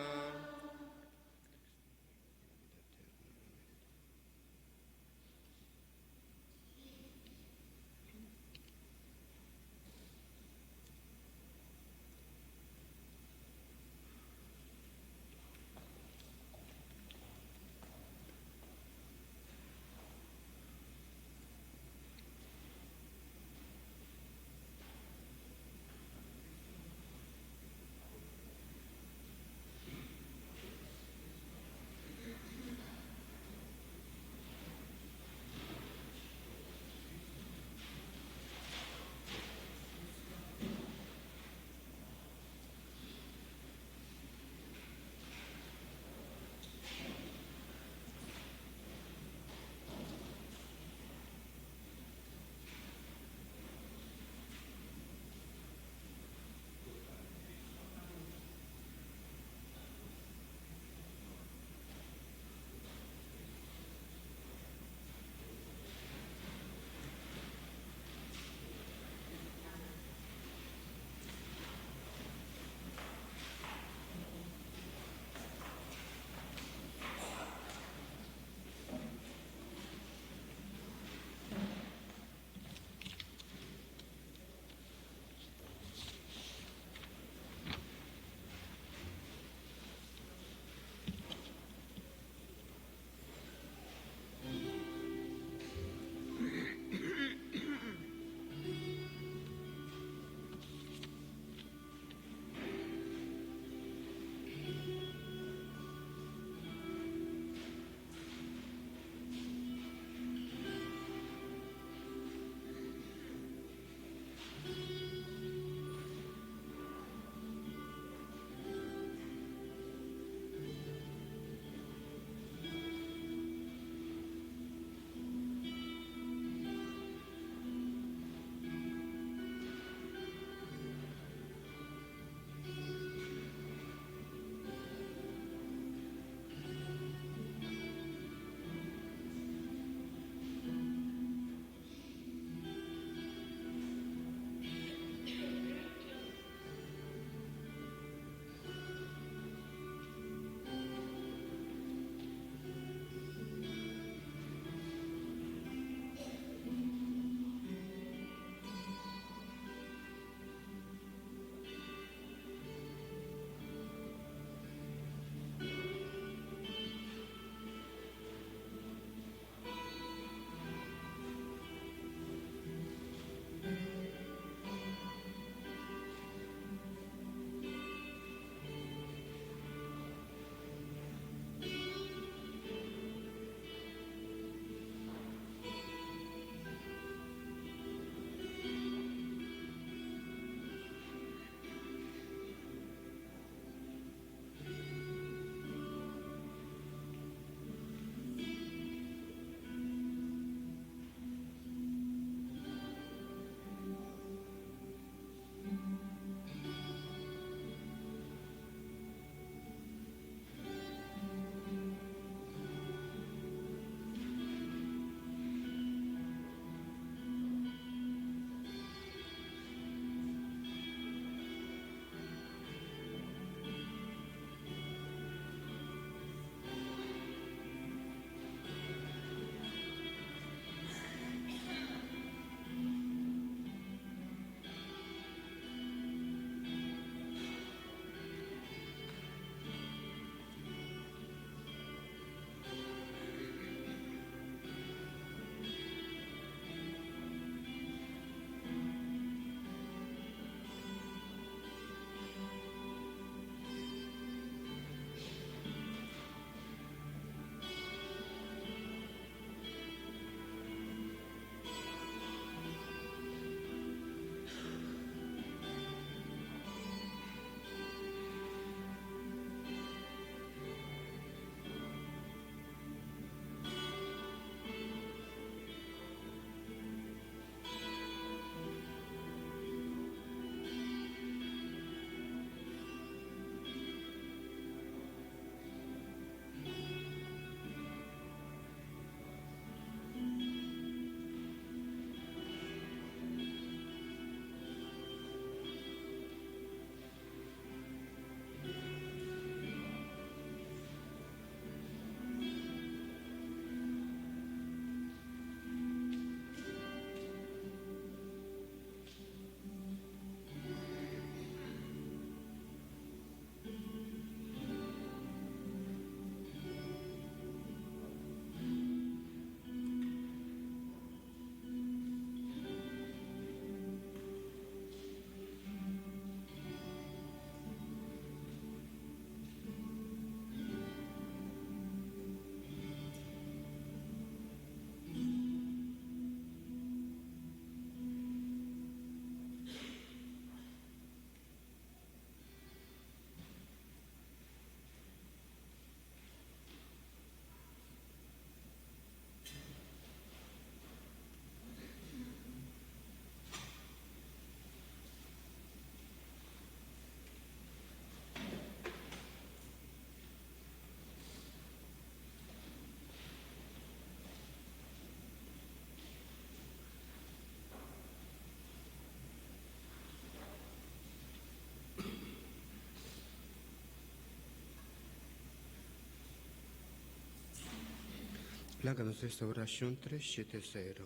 C: Laga nos resa oracion 370.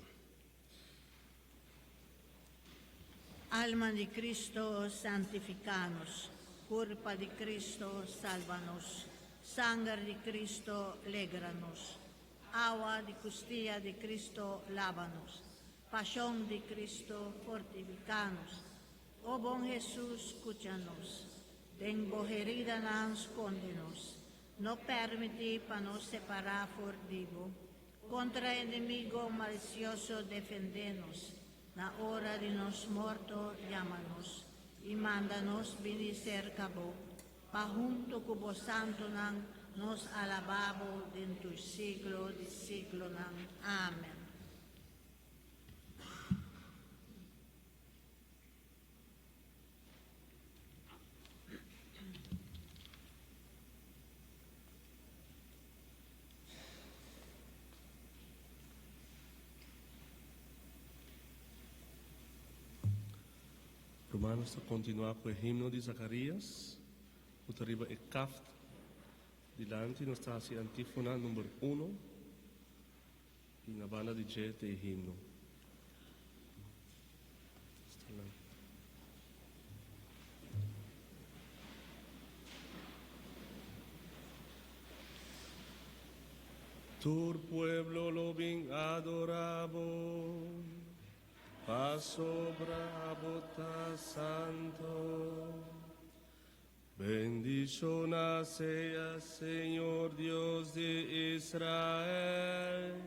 A: Alma di Cristo, santifica nos. Curpa di Cristo, salba nos. Sanger di Cristo, legra nos. Awa di custia di Cristo, laba nos. Pasion di Cristo, fortifica nos. O bon Jesus, scucha nos. Den bo heridanan sconde nos. No permiti pa nos separa for di bo. Contra enemigo malicioso defende nos. Na ora di nos morto yama nos. Y manda nos bini cerca bo. Pa hunto cu bo santonan nos alaba bo den siglo di siglonan. Amen.
F: Rumannan ta continua cu e himno di Zacarias, riba e kaft dilanti nos ta haci antifona number 1 y na banda di dje e himno. Esta lá. Tur pueblo lo bin adora bo, pasobra bo ta santo. Bendiciona sea Señor Dios di Israel,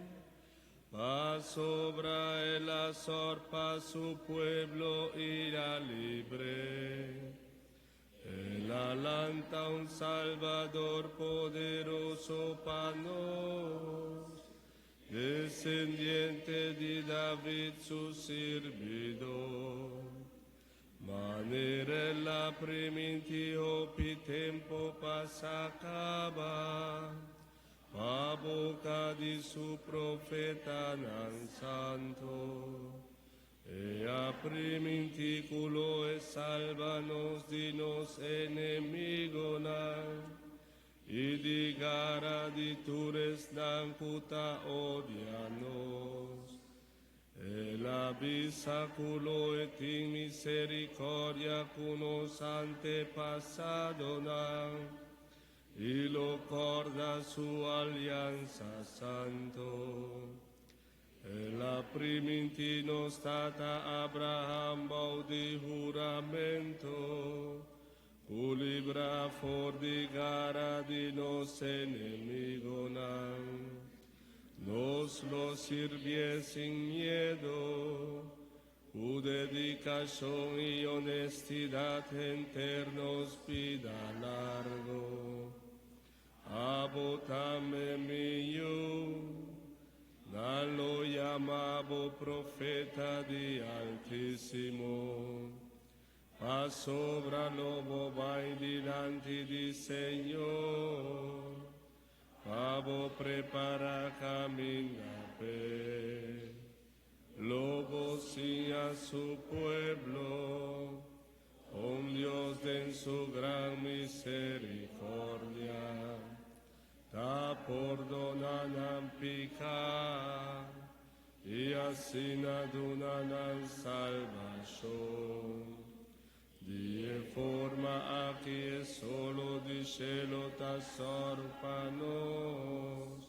F: pasobra el a sor pa su pueblo y a libr'e. El a lanta un Salvador poderoso pa nos, descendiente di David su sirbidor. Manera el a priminti hopi tempo pasa caba, pa boca di su profetanan santo. El a priminti cu lo e salba nos di nos enemigonan, y di gara di tur esnan cu ta odia nos. El a bisa cu lo e tin misericordia cu nos antepasadonan, y lo corda su alianza santo. El a priminti nos tata Abraham bou di huramento, cu libra for di gara di nos enemigonan. Nos lo sirbié sin miedo, cu dedicacion y honestidad henter nos bida largo. Abo tambe mi yiu, nan lo yama bo profeta di Altisimo. Pasobra lo bo bay dilanti di Señor, pa bo prepara caminda p'e. Lo bo siña su pueblo, con Dios den su gran misericordia, ta pordona nan pica, y asina duna nan salvacion. Di e forma aki e solo di cielo ta sor pa nos,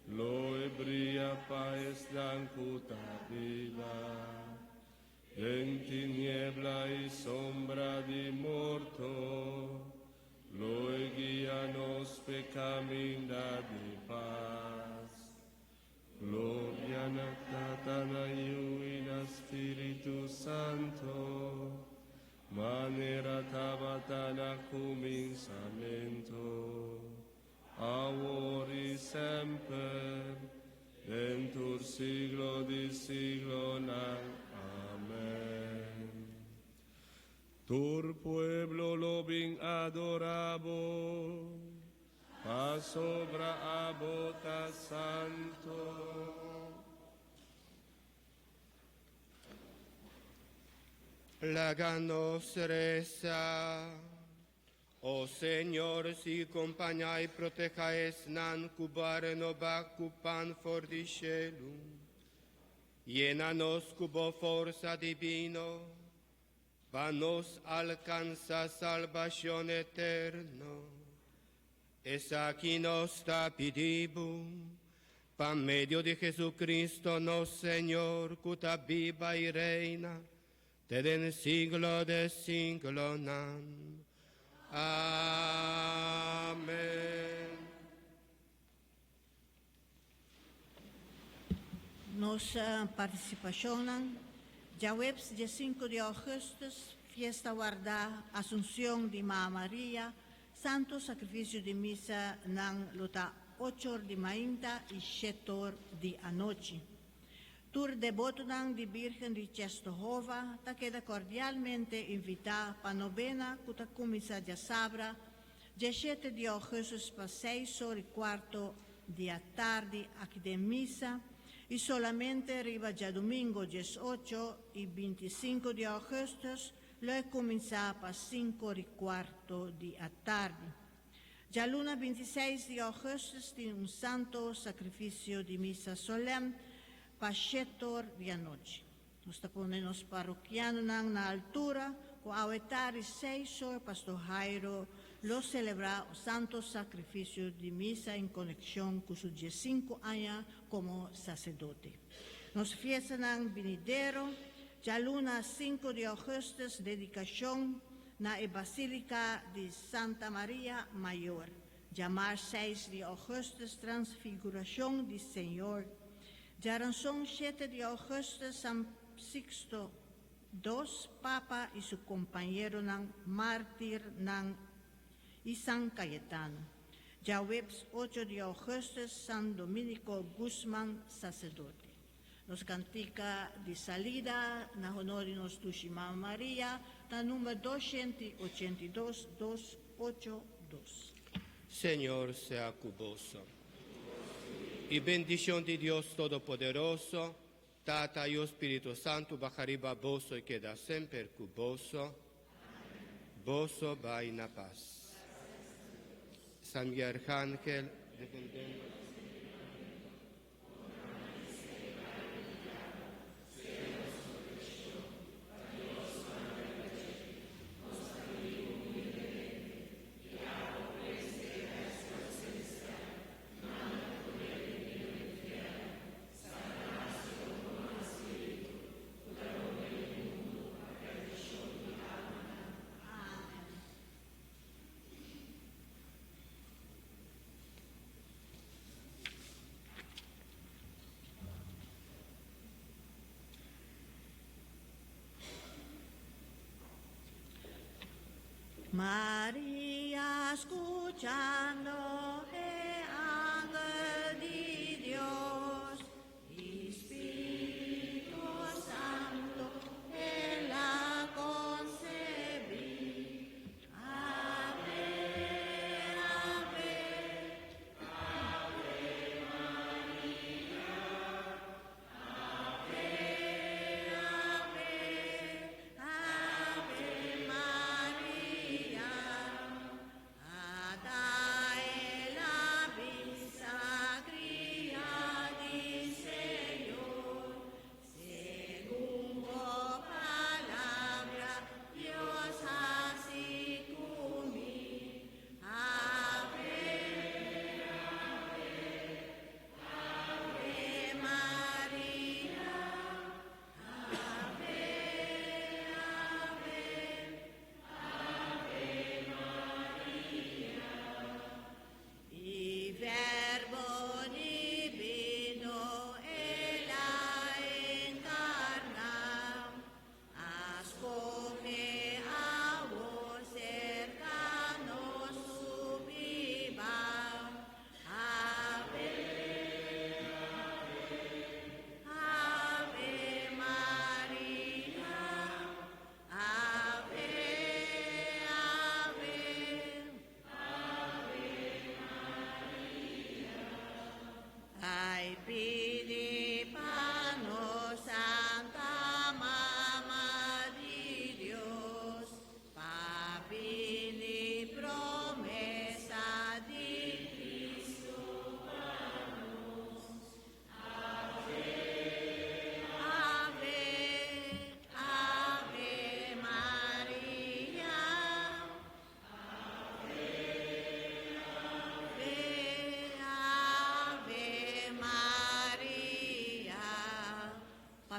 F: lo e briya pa esnan cu ta biba. Den tiniebla y sombra di morto, lo e guia nos p'e caminda di paz. Gloria na Tata, na Yiu y na Spirito Santo, manera tabata na cuminsamento, awor y semper, den tur siglo di siglonan. Amen. Tur pueblo lo bin adora bo, pasobra abo ta santo.
C: Laga nos resa. O Señor, sigui kompañá i protehá esnan ku Bo a renobá ku pan for di shelu. Yena nos ku bo forsa divino, pa nos alkansá salbashon eterno. Esaki nos ta pidi Bo, pa medio di Jesucristo nos Señor, ku ta biba i reina, te den siglo di siglonan. Amèn.
A: Nos partisipashonnan, djaweps dia sinku di ougùstùs, Fiesta Wardá Asunshon di Mama Maria, Santu Sakrifisio di Misa nan lo ta ocho or di mainta i shet'or di anochi. Tur debotonan di Birgen di Czestochowa ta keda kordialmente invitá pa nobena ku ta kuminsá djasabra, djeshete di ougùstùs pa seis or i kuarto di atardi aki den misa i solamente riba djadumingo diesocho i bintisinko di ougùstùs lo e kuminsá pa sinku or i kuarto di atardi. Djaluna 26 di ougùstùs tin un santo sakrifisio di misa solèm pa shet'or di anochi. Nos ta pone nos parokianonan na altura ku awe tardi seis'or Pastor Jairo lo selebrá un santo sakrifisio di misa en konekshon ku su diesinku aña komo saserdote. Nos fiestanan binidero, djaluna sinku di ougùstùs dedikashon na e Basílika di Santa Maria Mayor, djamars seis di ougùstùs Transfigurashon di Señor, djaranson shete di ougùstùs San Sixto Dos, Papa i su kompañeronan mártirnan i San Cayetano, djaweps ocho di ougùstùs San Dominico Guzman, saserdote. Nos kantika di salida na honor di nos Dushi Mama Maria ta number 282, dos ocho dos.
C: Señor sea ku boso. I bendishon di Dios Todopoderoso, Tata, Yu, Spiritu Santu baha riba boso i keda semper ku boso. Boso bai na pas. San Miguel Arcángel, defendé nos.
A: Maria skuchando e angel di Dios, Spiritu Santu el a konsebí. Ave, Ave, Ave Maria. Ave, Ave, Ave Maria. Ada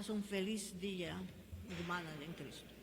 A: Pasa un felis dia, rumannan den Cristo.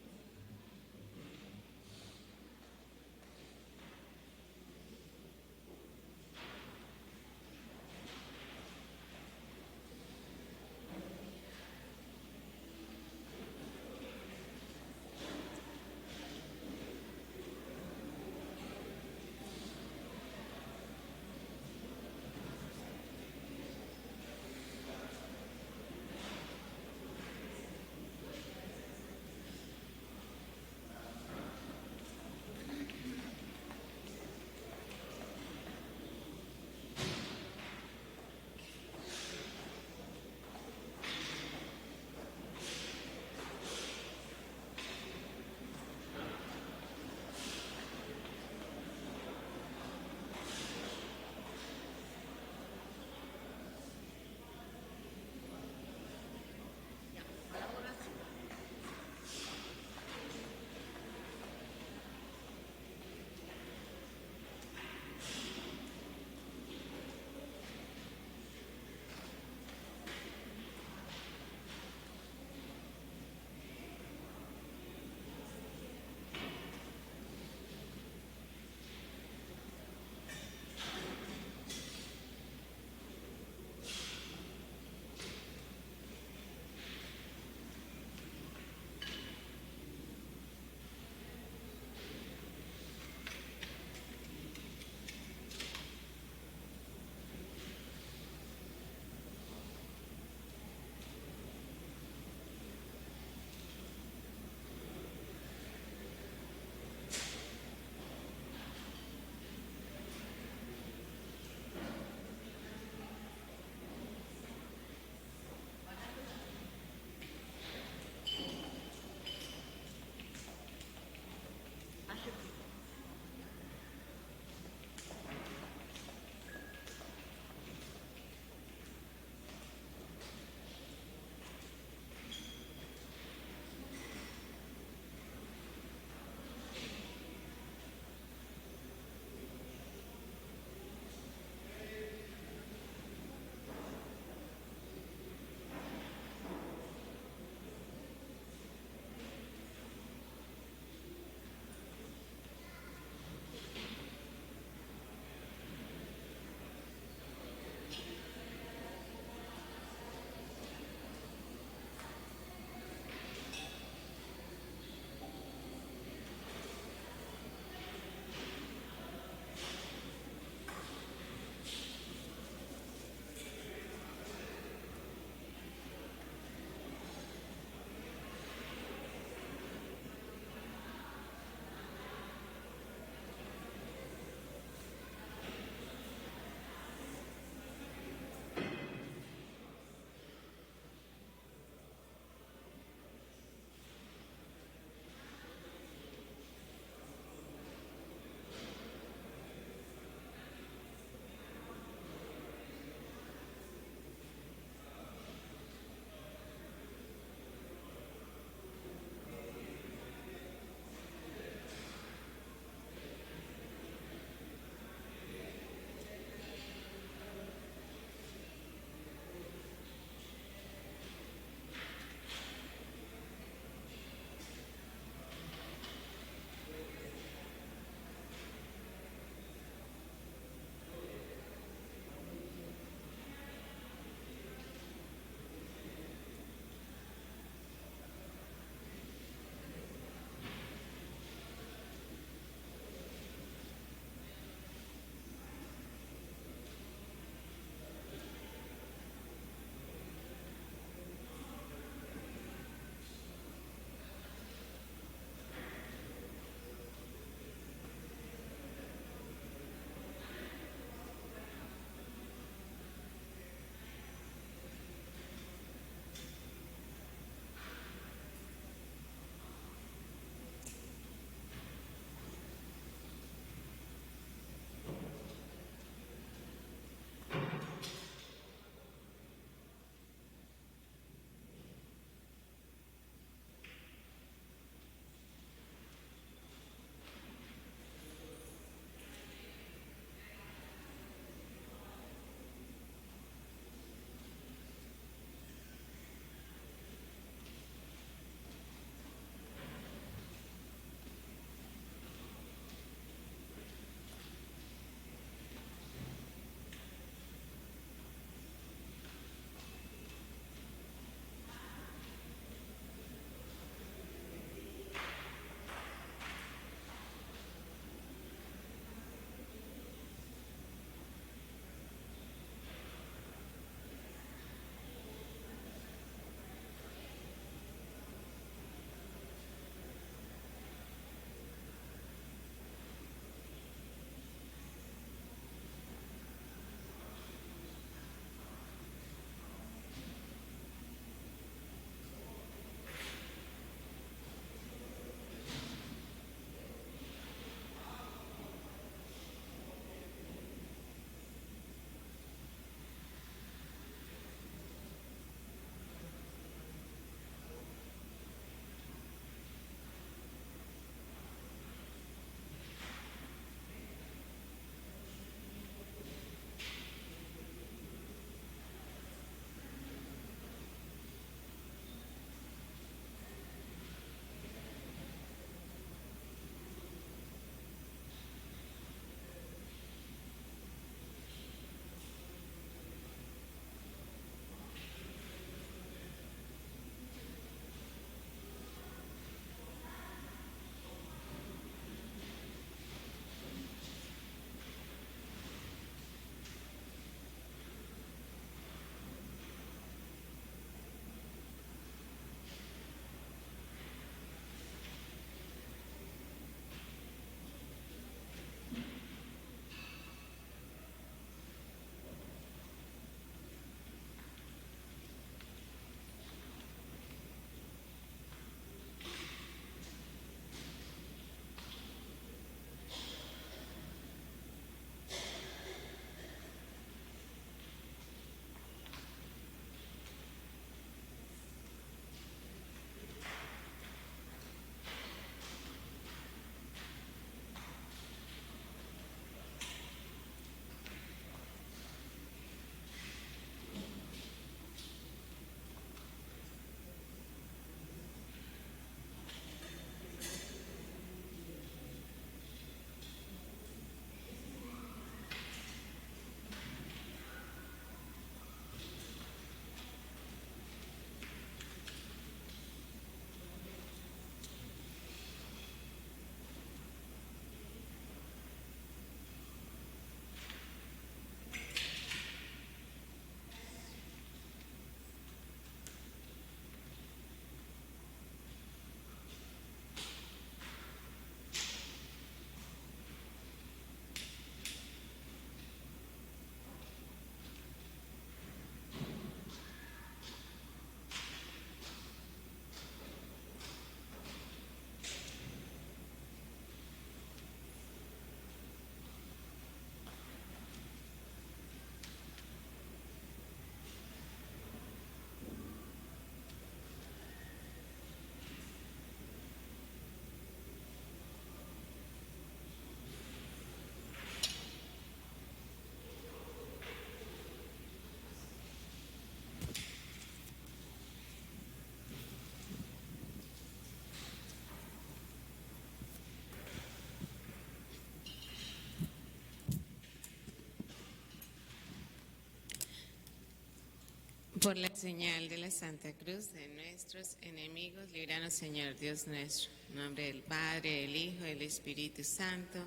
G: Por la señal de la Santa Cruz de nuestros enemigos, líbranos Señor Dios nuestro. En nombre del Padre, del Hijo y del Espíritu Santo.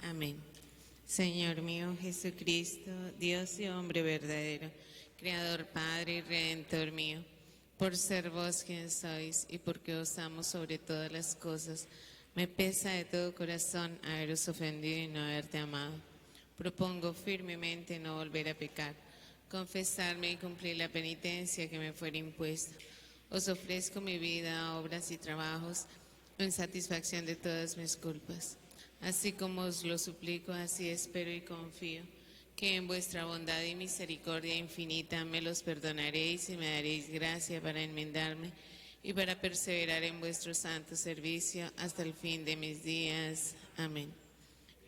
G: Amén. Señor mío Jesucristo, Dios y hombre verdadero, Creador, Padre y Redentor mío, por ser vos quien sois y porque os amo sobre todas las cosas, me pesa de todo corazón haberos ofendido y no haberte amado. Propongo firmemente no volver a pecar, confesarme y cumplir la penitencia que me fuera impuesta. Os ofrezco mi vida, obras y trabajos en satisfacción de todas mis culpas. Así como os lo suplico, así espero y confío que en vuestra bondad y misericordia infinita me los perdonaréis y me daréis gracia para enmendarme y para perseverar en vuestro santo servicio hasta el fin de mis días. Amén.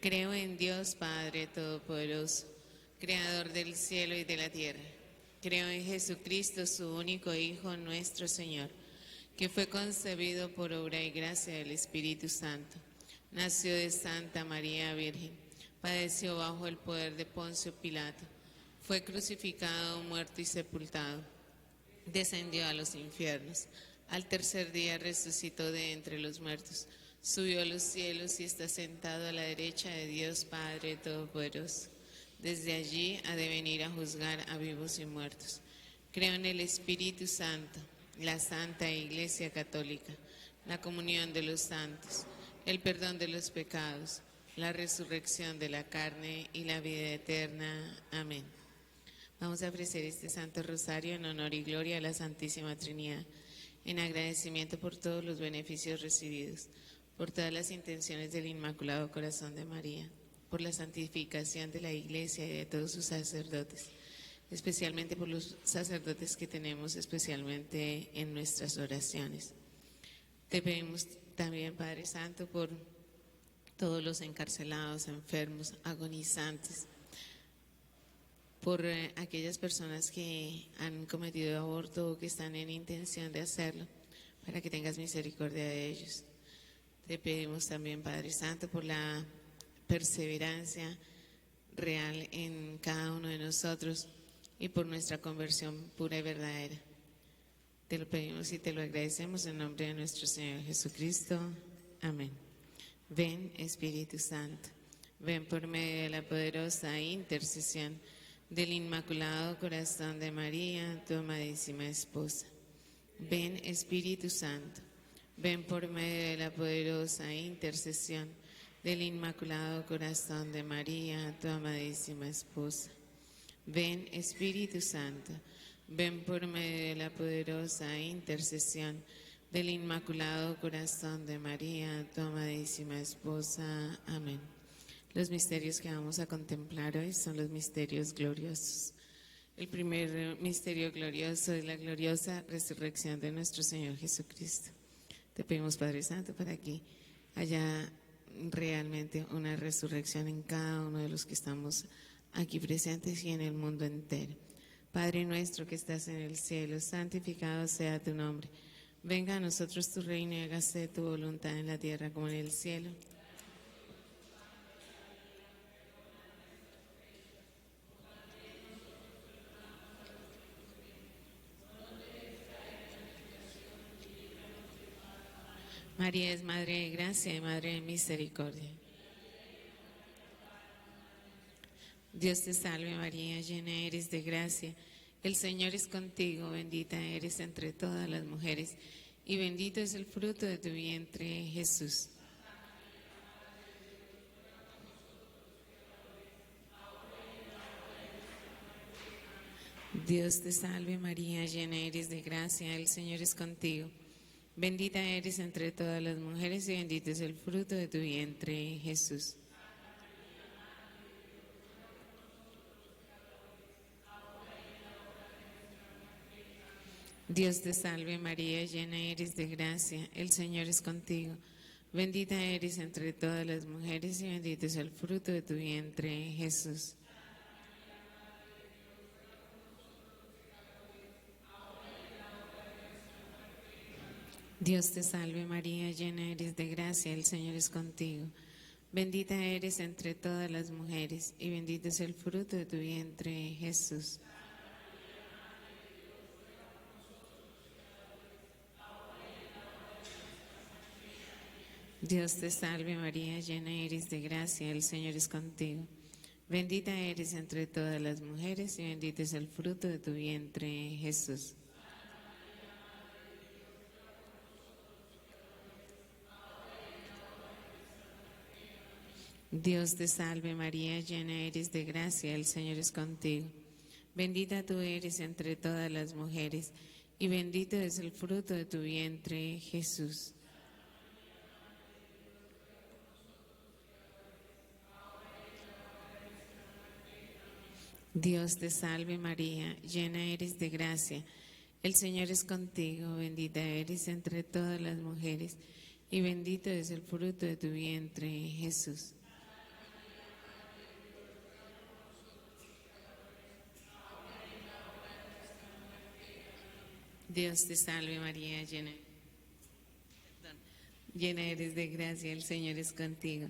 G: Creo en Dios Padre Todopoderoso, Creador del cielo y de la tierra. Creo en Jesucristo, su único Hijo, nuestro Señor, que fue concebido por obra y gracia del Espíritu Santo. Nació de Santa María Virgen, padeció bajo el poder de Poncio Pilato, fue crucificado, muerto y sepultado. Descendió a los infiernos. Al tercer día resucitó de entre los muertos, subió a los cielos y está sentado a la derecha de Dios Padre Todopoderoso. Desde allí ha de venir a juzgar a vivos y muertos. Creo en el Espíritu Santo, la Santa Iglesia Católica, la comunión de los santos, el perdón de los pecados, la resurrección de la carne y la vida eterna. Amén. Vamos a ofrecer este Santo Rosario en honor y gloria a la Santísima Trinidad, en agradecimiento por todos los beneficios recibidos, por todas las intenciones del Inmaculado Corazón de María, por la santificación de la Iglesia y de todos sus sacerdotes, especialmente por los sacerdotes que tenemos especialmente en nuestras oraciones. Te pedimos también, Padre Santo, por todos los encarcelados, enfermos, agonizantes, por eh, aquellas personas que han cometido aborto o que están en intención de hacerlo, para que tengas misericordia de ellos. Te pedimos también, Padre Santo, por la perseverancia real en cada uno de nosotros y por nuestra conversión pura y verdadera. Te lo pedimos y te lo agradecemos en nombre de nuestro Señor Jesucristo. Amén. Ven, Espíritu Santo, ven por medio de la poderosa intercesión del Inmaculado Corazón de María, tu amadísima esposa. Ven, Espíritu Santo, ven por medio de la poderosa intercesión del Inmaculado Corazón de María, tu amadísima esposa. Ven, Espíritu Santo, ven por medio de la poderosa intercesión del Inmaculado Corazón de María, tu amadísima esposa. Amén. Los misterios que vamos a contemplar hoy son los misterios gloriosos. El primer misterio glorioso es la gloriosa resurrección de nuestro Señor Jesucristo. Te pedimos, Padre Santo, para que haya realmente una resurrección en cada uno de los que estamos aquí presentes y en el mundo entero. Padre nuestro que estás en el cielo, santificado sea tu nombre. Venga a nosotros tu reino y hágase tu voluntad en la tierra como en el cielo. María es Madre de Gracia y Madre de Misericordia. Dios te salve María, llena eres de gracia. El Señor es contigo, bendita eres entre todas las mujeres y bendito es el fruto de tu vientre, Jesús. Dios te salve María, llena eres de gracia, el Señor es contigo. Bendita eres entre todas las mujeres y bendito es el fruto de tu vientre, Jesús. Dios te salve María, llena eres de gracia, el Señor es contigo. Bendita eres entre todas las mujeres y bendito es el fruto de tu vientre, Jesús. Dios te salve María, llena eres de gracia, el Señor es contigo. Bendita eres entre todas las mujeres y bendito es el fruto de tu vientre, Jesús. Dios te salve María, llena eres de gracia, el Señor es contigo. Bendita eres entre todas las mujeres y bendito es el fruto de tu vientre, Jesús. Dios te salve María, llena eres de gracia, el Señor es contigo. Bendita tú eres entre todas las mujeres y bendito es el fruto de tu vientre, Jesús. Dios te salve María, llena eres de gracia, el Señor es contigo, bendita eres entre todas las mujeres y bendito es el fruto de tu vientre, Jesús. Dios te salve María, llena, perdón, llena eres de gracia, el Señor es contigo.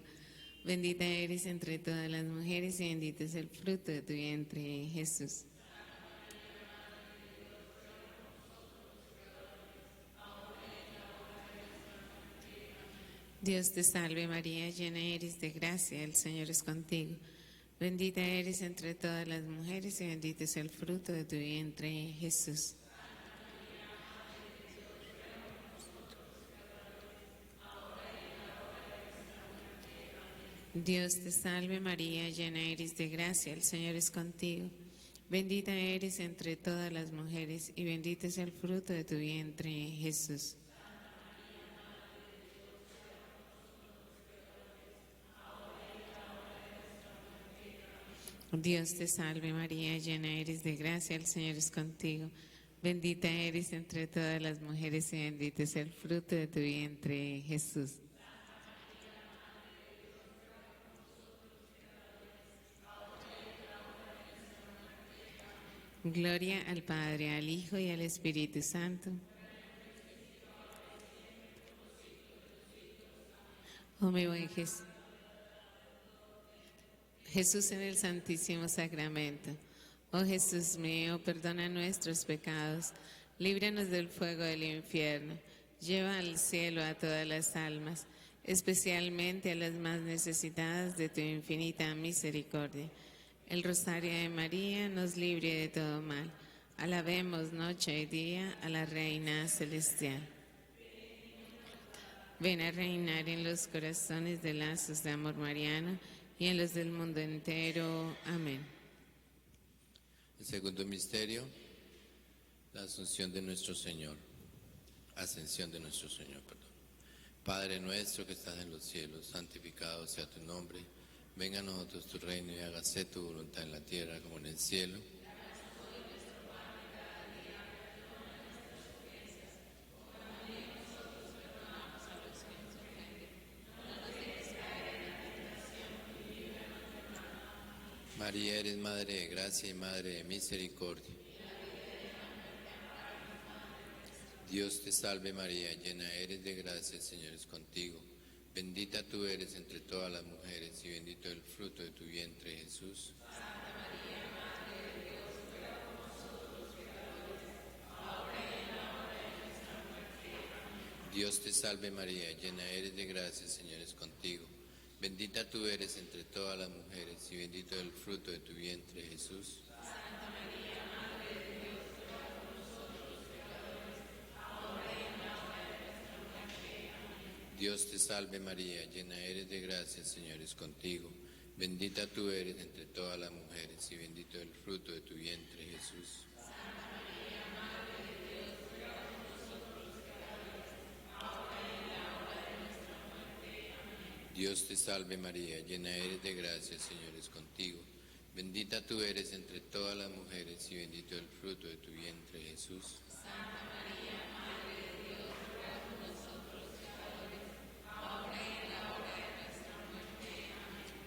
G: Bendita eres entre todas las mujeres y bendito es el fruto de tu vientre, Jesús. Dios te salve María, llena eres de gracia, el Señor es contigo. Bendita eres entre todas las mujeres y bendito es el fruto de tu vientre, Jesús. Dios te salve María, llena eres de gracia, el Señor es contigo. Bendita eres entre todas las mujeres y bendito es el fruto de tu vientre, Jesús. Dios te salve María, llena eres de gracia, el Señor es contigo. Bendita eres entre todas las mujeres y bendito es el fruto de tu vientre, Jesús. Gloria al Padre, al Hijo y al Espíritu Santo. Oh mi buen Jesús. Jesús en el Santísimo Sacramento. Oh Jesús mío, perdona nuestros pecados, líbranos del fuego del infierno, lleva al cielo a todas las almas, especialmente a las más necesitadas de tu infinita misericordia. El Rosario de María nos libre de todo mal. Alabemos noche y día a la Reina Celestial. Ven a reinar en los corazones de lazos de amor mariano y en los del mundo entero. Amén.
H: El segundo misterio, la asunción de nuestro Señor. Ascensión de nuestro Señor, perdón. Padre nuestro que estás en los cielos, santificado sea tu nombre. Venga a nosotros tu reino y hágase tu voluntad en la tierra como en el cielo. María, eres Madre de Gracia y Madre de Misericordia. Dios te salve María, llena eres de gracia, el Señor es contigo. Bendita tú eres entre todas las mujeres y bendito el fruto de tu vientre, Jesús. Dios te salve María, llena eres de gracia, el Señor es contigo. Bendita tú eres entre todas las mujeres y bendito el fruto de tu vientre, Jesús. Dios te salve María, llena eres de gracia, el Señor es contigo. Bendita tú eres entre todas las mujeres y bendito el fruto de tu vientre, Jesús. Dios te salve María, llena eres de gracia, el Señor es contigo. Bendita tú eres entre todas las mujeres y bendito el fruto de tu vientre, Jesús.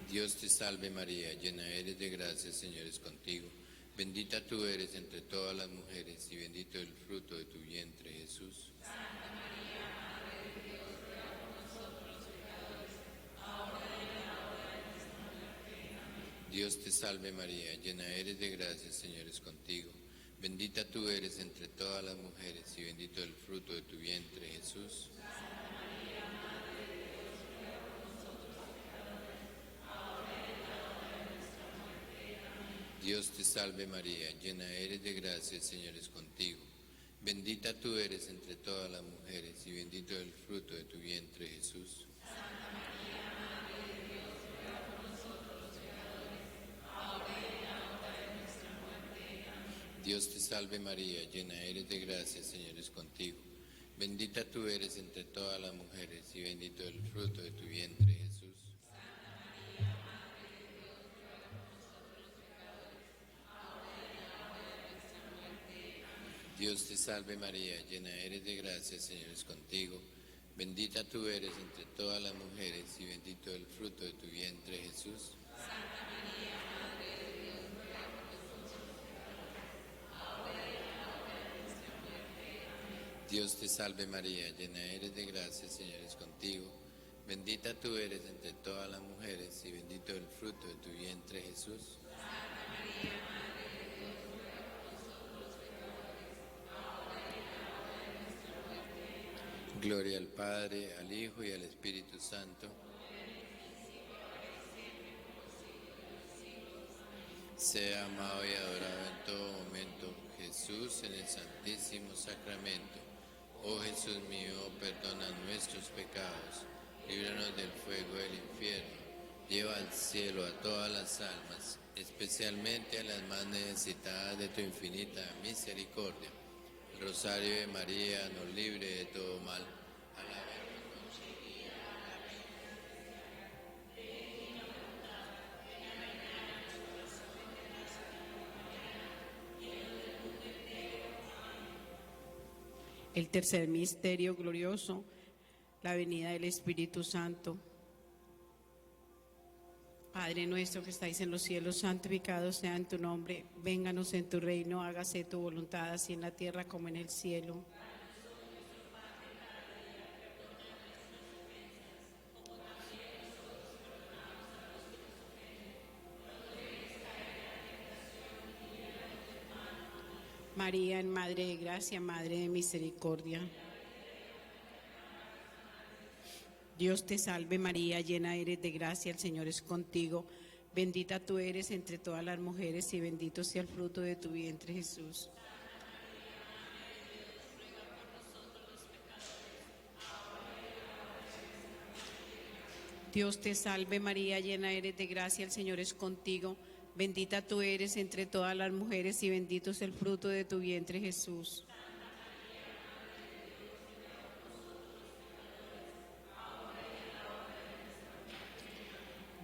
H: Dios te salve María, llena eres de gracia, el Señor es contigo. Bendita tú eres entre todas las mujeres y bendito el fruto de tu vientre, Jesús. Dios te salve María, llena eres de gracia, el Señor es contigo. Bendita tú eres entre todas las mujeres y bendito el fruto de tu vientre, Jesús. Dios te salve María, llena eres de gracia, el Señor es contigo. Bendita tú eres entre todas las mujeres y bendito el fruto de tu vientre Jesús. Dios te salve María, llena eres de gracia, el Señor es contigo. Bendita tú eres entre todas las mujeres y bendito el fruto de tu vientre Jesús. Dios te salve María, llena eres de gracia, el Señor es contigo. Bendita tú eres entre todas las mujeres y bendito el fruto de tu vientre Jesús. Dios te salve María, llena eres de gracia, el Señor es contigo. Bendita tú eres entre todas las mujeres y bendito el fruto de tu vientre Jesús. Gloria al Padre, al Hijo y al Espíritu Santo. Sea amado y adorado en todo momento Jesús en el Santísimo Sacramento. Oh Jesús mío, perdona nuestros pecados, líbranos del fuego del infierno, lleva al cielo a todas las almas, especialmente a las más necesitadas de tu infinita misericordia. El Rosario de María nos libre de todo mal. Alabemos.
I: El tercer misterio glorioso, la venida del Espíritu Santo. Padre nuestro que estáis en los cielos, santificado sea en tu nombre. Vénganos en tu reino, hágase tu voluntad, así en la tierra como en el cielo. María, en Madre de Gracia, Madre de Misericordia. Dios te salve María, llena eres de gracia, el Señor es contigo. Bendita tú eres entre todas las mujeres y bendito sea el fruto de tu vientre Jesús. Dios te salve María, llena eres de gracia, el Señor es contigo. Bendita tú eres entre todas las mujeres y bendito es el fruto de tu vientre Jesús.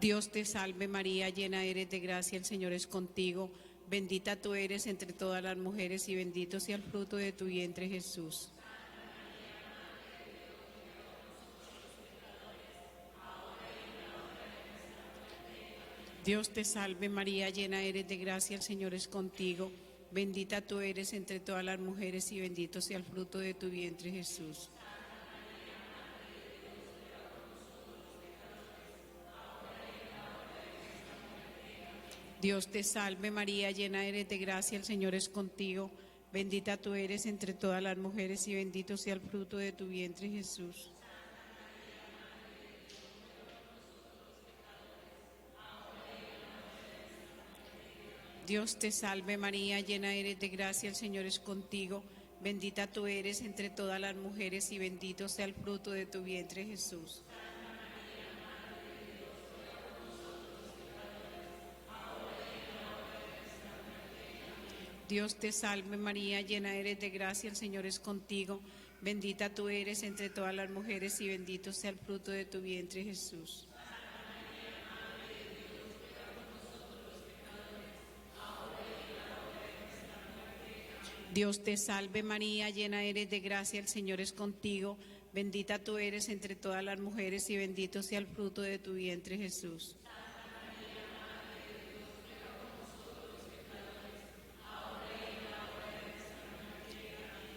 I: Dios te salve María, llena eres de gracia, el Señor es contigo. Bendita tú eres entre todas las mujeres y bendito sea el fruto de tu vientre Jesús. Dios te salve María, llena eres de gracia, el Señor es contigo. Bendita tú eres entre todas las mujeres y bendito sea el fruto de tu vientre Jesús. Dios te salve María, llena eres de gracia, el Señor es contigo. Bendita tú eres entre todas las mujeres y bendito sea el fruto de tu vientre Jesús. Dios te salve María, llena eres de gracia, el Señor es contigo. Bendita tú eres entre todas las mujeres y bendito sea el fruto de tu vientre Jesús. Dios te salve María, llena eres de gracia, el Señor es contigo. Bendita tú eres entre todas las mujeres y bendito sea el fruto de tu vientre Jesús. Dios te salve María, llena eres de gracia, el Señor es contigo. Bendita tú eres entre todas las mujeres y bendito sea el fruto de tu vientre Jesús.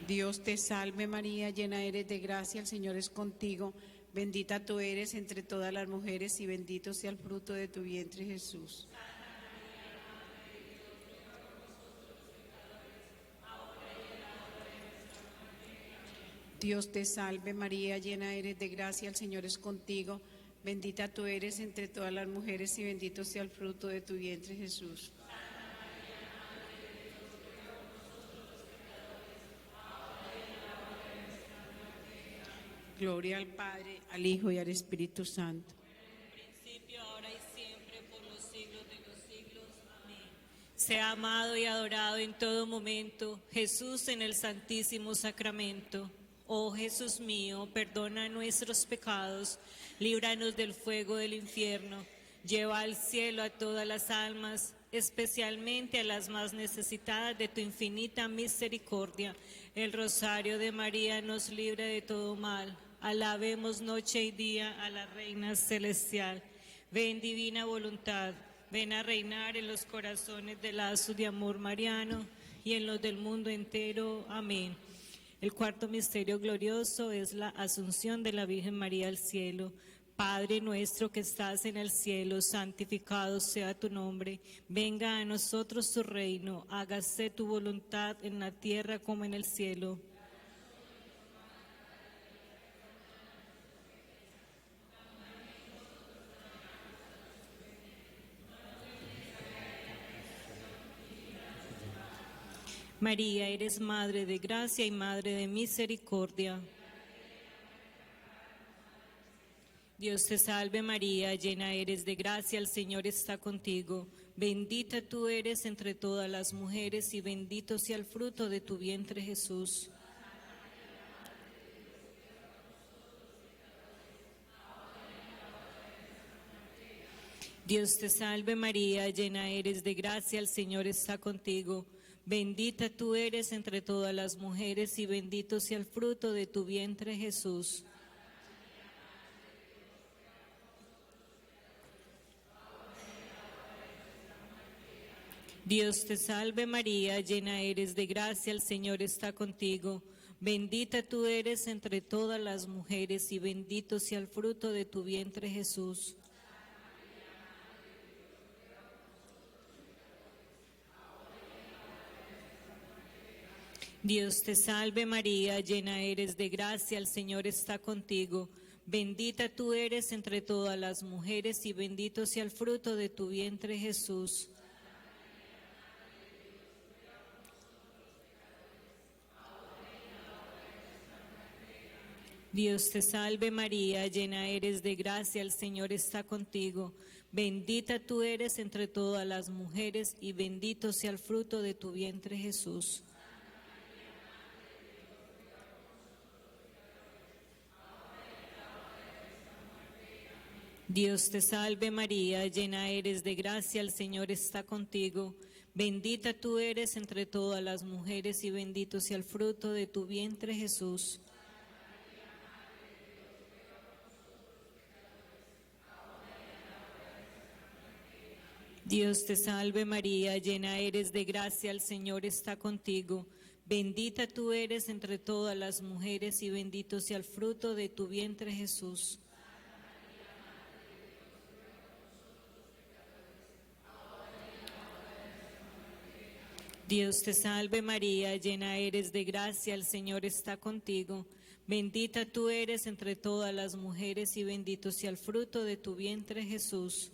I: Dios te salve María, llena eres de gracia, el Señor es contigo. Bendita tú eres entre todas las mujeres y bendito sea el fruto de tu vientre Jesús. Dios te salve María, llena eres de gracia, el Señor es contigo. Bendita tú eres entre todas las mujeres y bendito sea el fruto de tu vientre Jesús. Gloria al Padre, al Hijo y al Espíritu Santo.
J: Principio, ahora y siempre, por los siglos de los siglos. Amén. Sea amado y adorado en todo momento Jesús en el Santísimo Sacramento. Oh Jesús mío, perdona nuestros pecados, líbranos del fuego del infierno, lleva al cielo a todas las almas, especialmente a las más necesitadas de tu infinita misericordia. El rosario de María nos libre de todo mal. Alabemos noche y día a la Reina Celestial. Ven divina voluntad, ven a reinar en los corazones del lazo de amor mariano y en los del mundo entero. Amén. El cuarto misterio glorioso es la asunción de la Virgen María al cielo. Padre nuestro que estás en el cielo, santificado sea tu nombre. Venga a nosotros tu reino, hágase tu voluntad en la tierra como en el cielo. María, eres Madre de gracia y Madre de misericordia. Dios te salve María, llena eres de gracia, el Señor está contigo. Bendita tú eres entre todas las mujeres y bendito sea el fruto de tu vientre Jesús. Dios te salve María, llena eres de gracia, el Señor está contigo. Bendita tú eres entre todas las mujeres y bendito sea el fruto de tu vientre Jesús. Dios te salve María, llena eres de gracia, el Señor está contigo. Bendita tú eres entre todas las mujeres y bendito sea el fruto de tu vientre Jesús. Dios te salve María, llena eres de gracia, el Señor está contigo. Bendita tú eres entre todas las mujeres y bendito sea el fruto de tu vientre Jesús. Dios te salve María, llena eres de gracia, el Señor está contigo. Bendita tú eres entre todas las mujeres y bendito sea el fruto de tu vientre Jesús. Dios te salve María, llena eres de gracia, el Señor está contigo. Bendita tú eres entre todas las mujeres y bendito sea el fruto de tu vientre Jesús. Dios te salve María, llena eres de gracia, el Señor está contigo. Bendita tú eres entre todas las mujeres y bendito sea el fruto de tu vientre Jesús. Dios te salve María, llena eres de gracia, el Señor está contigo. Bendita tú eres entre todas las mujeres y bendito sea el fruto de tu vientre Jesús.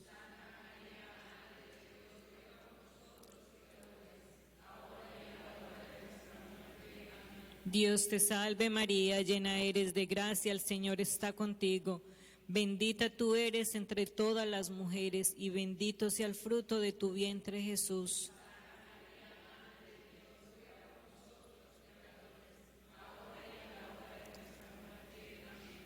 J: Dios te salve María, llena eres de gracia, el Señor está contigo. Bendita tú eres entre todas las mujeres y bendito sea el fruto de tu vientre Jesús.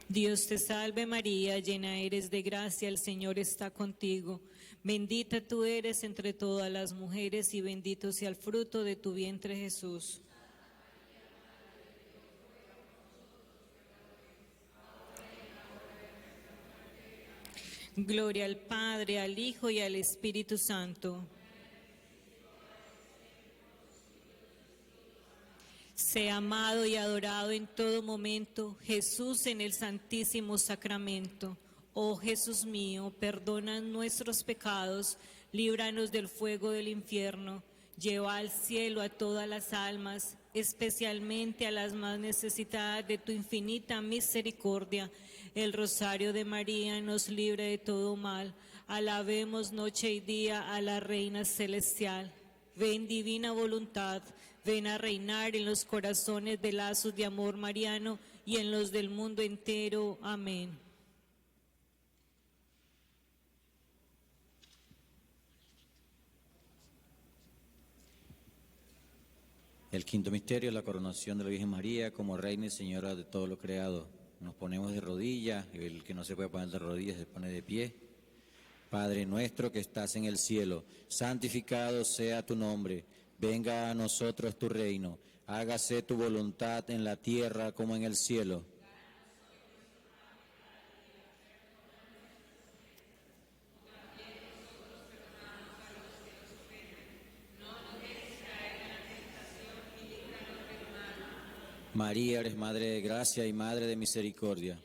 J: Dios te salve María, llena eres de gracia, el Señor está contigo. Bendita tú eres entre todas las mujeres y bendito sea el fruto de tu vientre Jesús. Gloria al Padre, al Hijo y al Espíritu Santo. Sea amado y adorado en todo momento Jesús en el Santísimo Sacramento. Oh Jesús mío, perdona nuestros pecados, líbranos del fuego del infierno, lleva al cielo a todas las almas, especialmente a las más necesitadas de tu infinita misericordia. El rosario de María nos libre de todo mal. Alabemos noche y día a la Reina Celestial. Ven divina voluntad, Ven a reinar en los corazones de lazos de amor mariano y en los del mundo entero. Amén.
K: El quinto misterio es la coronación de la Virgen María como Reina y Señora de todo lo creado. Nos ponemos de rodillas, el que no se puede poner de rodillas se pone de pie. Padre nuestro que estás en el cielo, santificado sea tu nombre. Venga a nosotros tu reino. Hágase tu voluntad en la tierra como en el cielo. María, eres Madre de Gracia y Madre de Misericordia.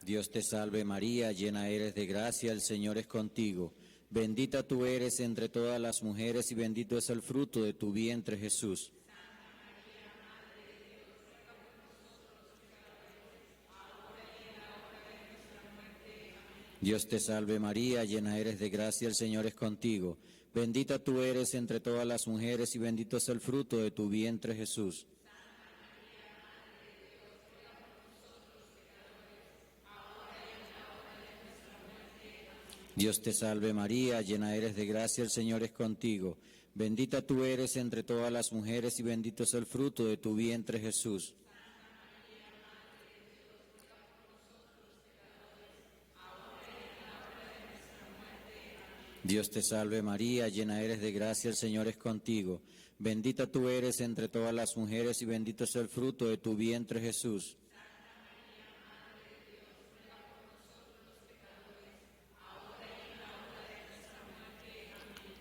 K: Dios te salve María, llena eres de gracia, el Señor es contigo. Bendita tú eres entre todas las mujeres y bendito es el fruto de tu vientre Jesús. Dios te salve María, llena eres de gracia, el Señor es contigo. Bendita tú eres entre todas las mujeres y bendito es el fruto de tu vientre Jesús. Dios te salve María, llena eres de gracia, el Señor es contigo. Bendita tú eres entre todas las mujeres y bendito es el fruto de tu vientre Jesús. Dios te salve María, llena eres de gracia, el Señor es contigo. Bendita tú eres entre todas las mujeres y bendito es el fruto de tu vientre Jesús.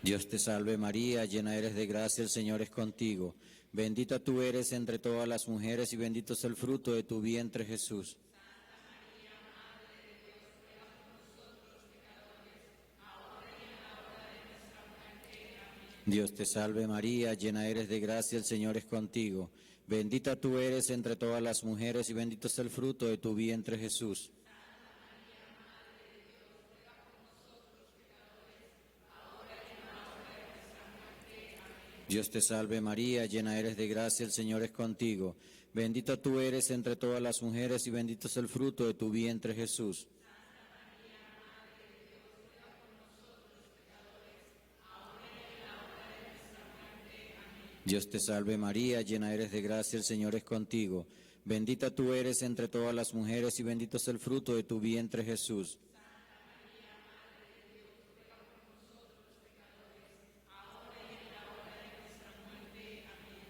K: Dios te salve María, llena eres de gracia, el Señor es contigo. Bendita tú eres entre todas las mujeres y bendito es el fruto de tu vientre Jesús. Dios te salve María, llena eres de gracia, el Señor es contigo. Bendita tú eres entre todas las mujeres y bendito es el fruto de tu vientre Jesús. Dios te salve María, llena eres de gracia, el Señor es contigo. Bendita tú eres entre todas las mujeres y bendito es el fruto de tu vientre Jesús. Dios te salve María, llena eres de gracia, el Señor es contigo. Bendita tú eres entre todas las mujeres y bendito es el fruto de tu vientre Jesús.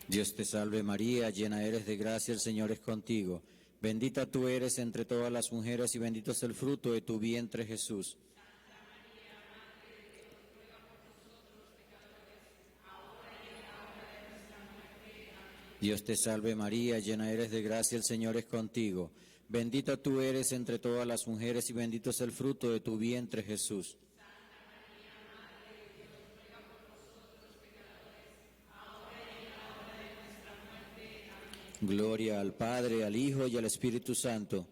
K: Dios te salve María, llena eres de gracia, el Señor es contigo. Bendita tú eres entre todas las mujeres y bendito es el fruto de tu vientre Jesús. Dios te salve María, llena eres de gracia, el Señor es contigo. Bendita tú eres entre todas las mujeres y bendito es el fruto de tu vientre Jesús. Gloria al Padre, al Hijo y al Espíritu Santo.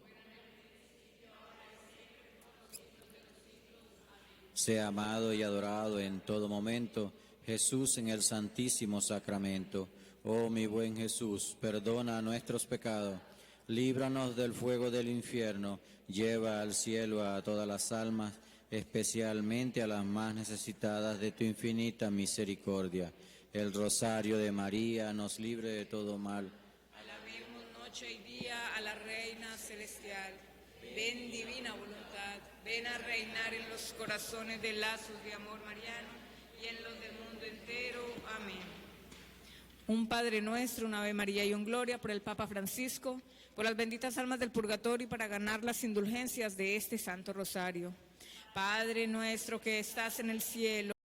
K: Sea amado y adorado en todo momento Jesús en el Santísimo Sacramento. Oh mi buen Jesús, perdona nuestros pecados, líbranos del fuego del infierno, lleva al cielo a todas las almas, especialmente a las más necesitadas de tu infinita misericordia. El rosario de María nos libre de todo mal.
L: Alabemos noche y día a la Reina Celestial. Ven divina voluntad, ven a reinar en los corazones de lazos de amor mariano y en los del mundo entero. Amén. Un Padre Nuestro, una Ave María y un Gloria por el Papa Francisco, por las benditas almas del purgatorio y para ganar las indulgencias de este Santo Rosario. Padre nuestro que estás en el cielo.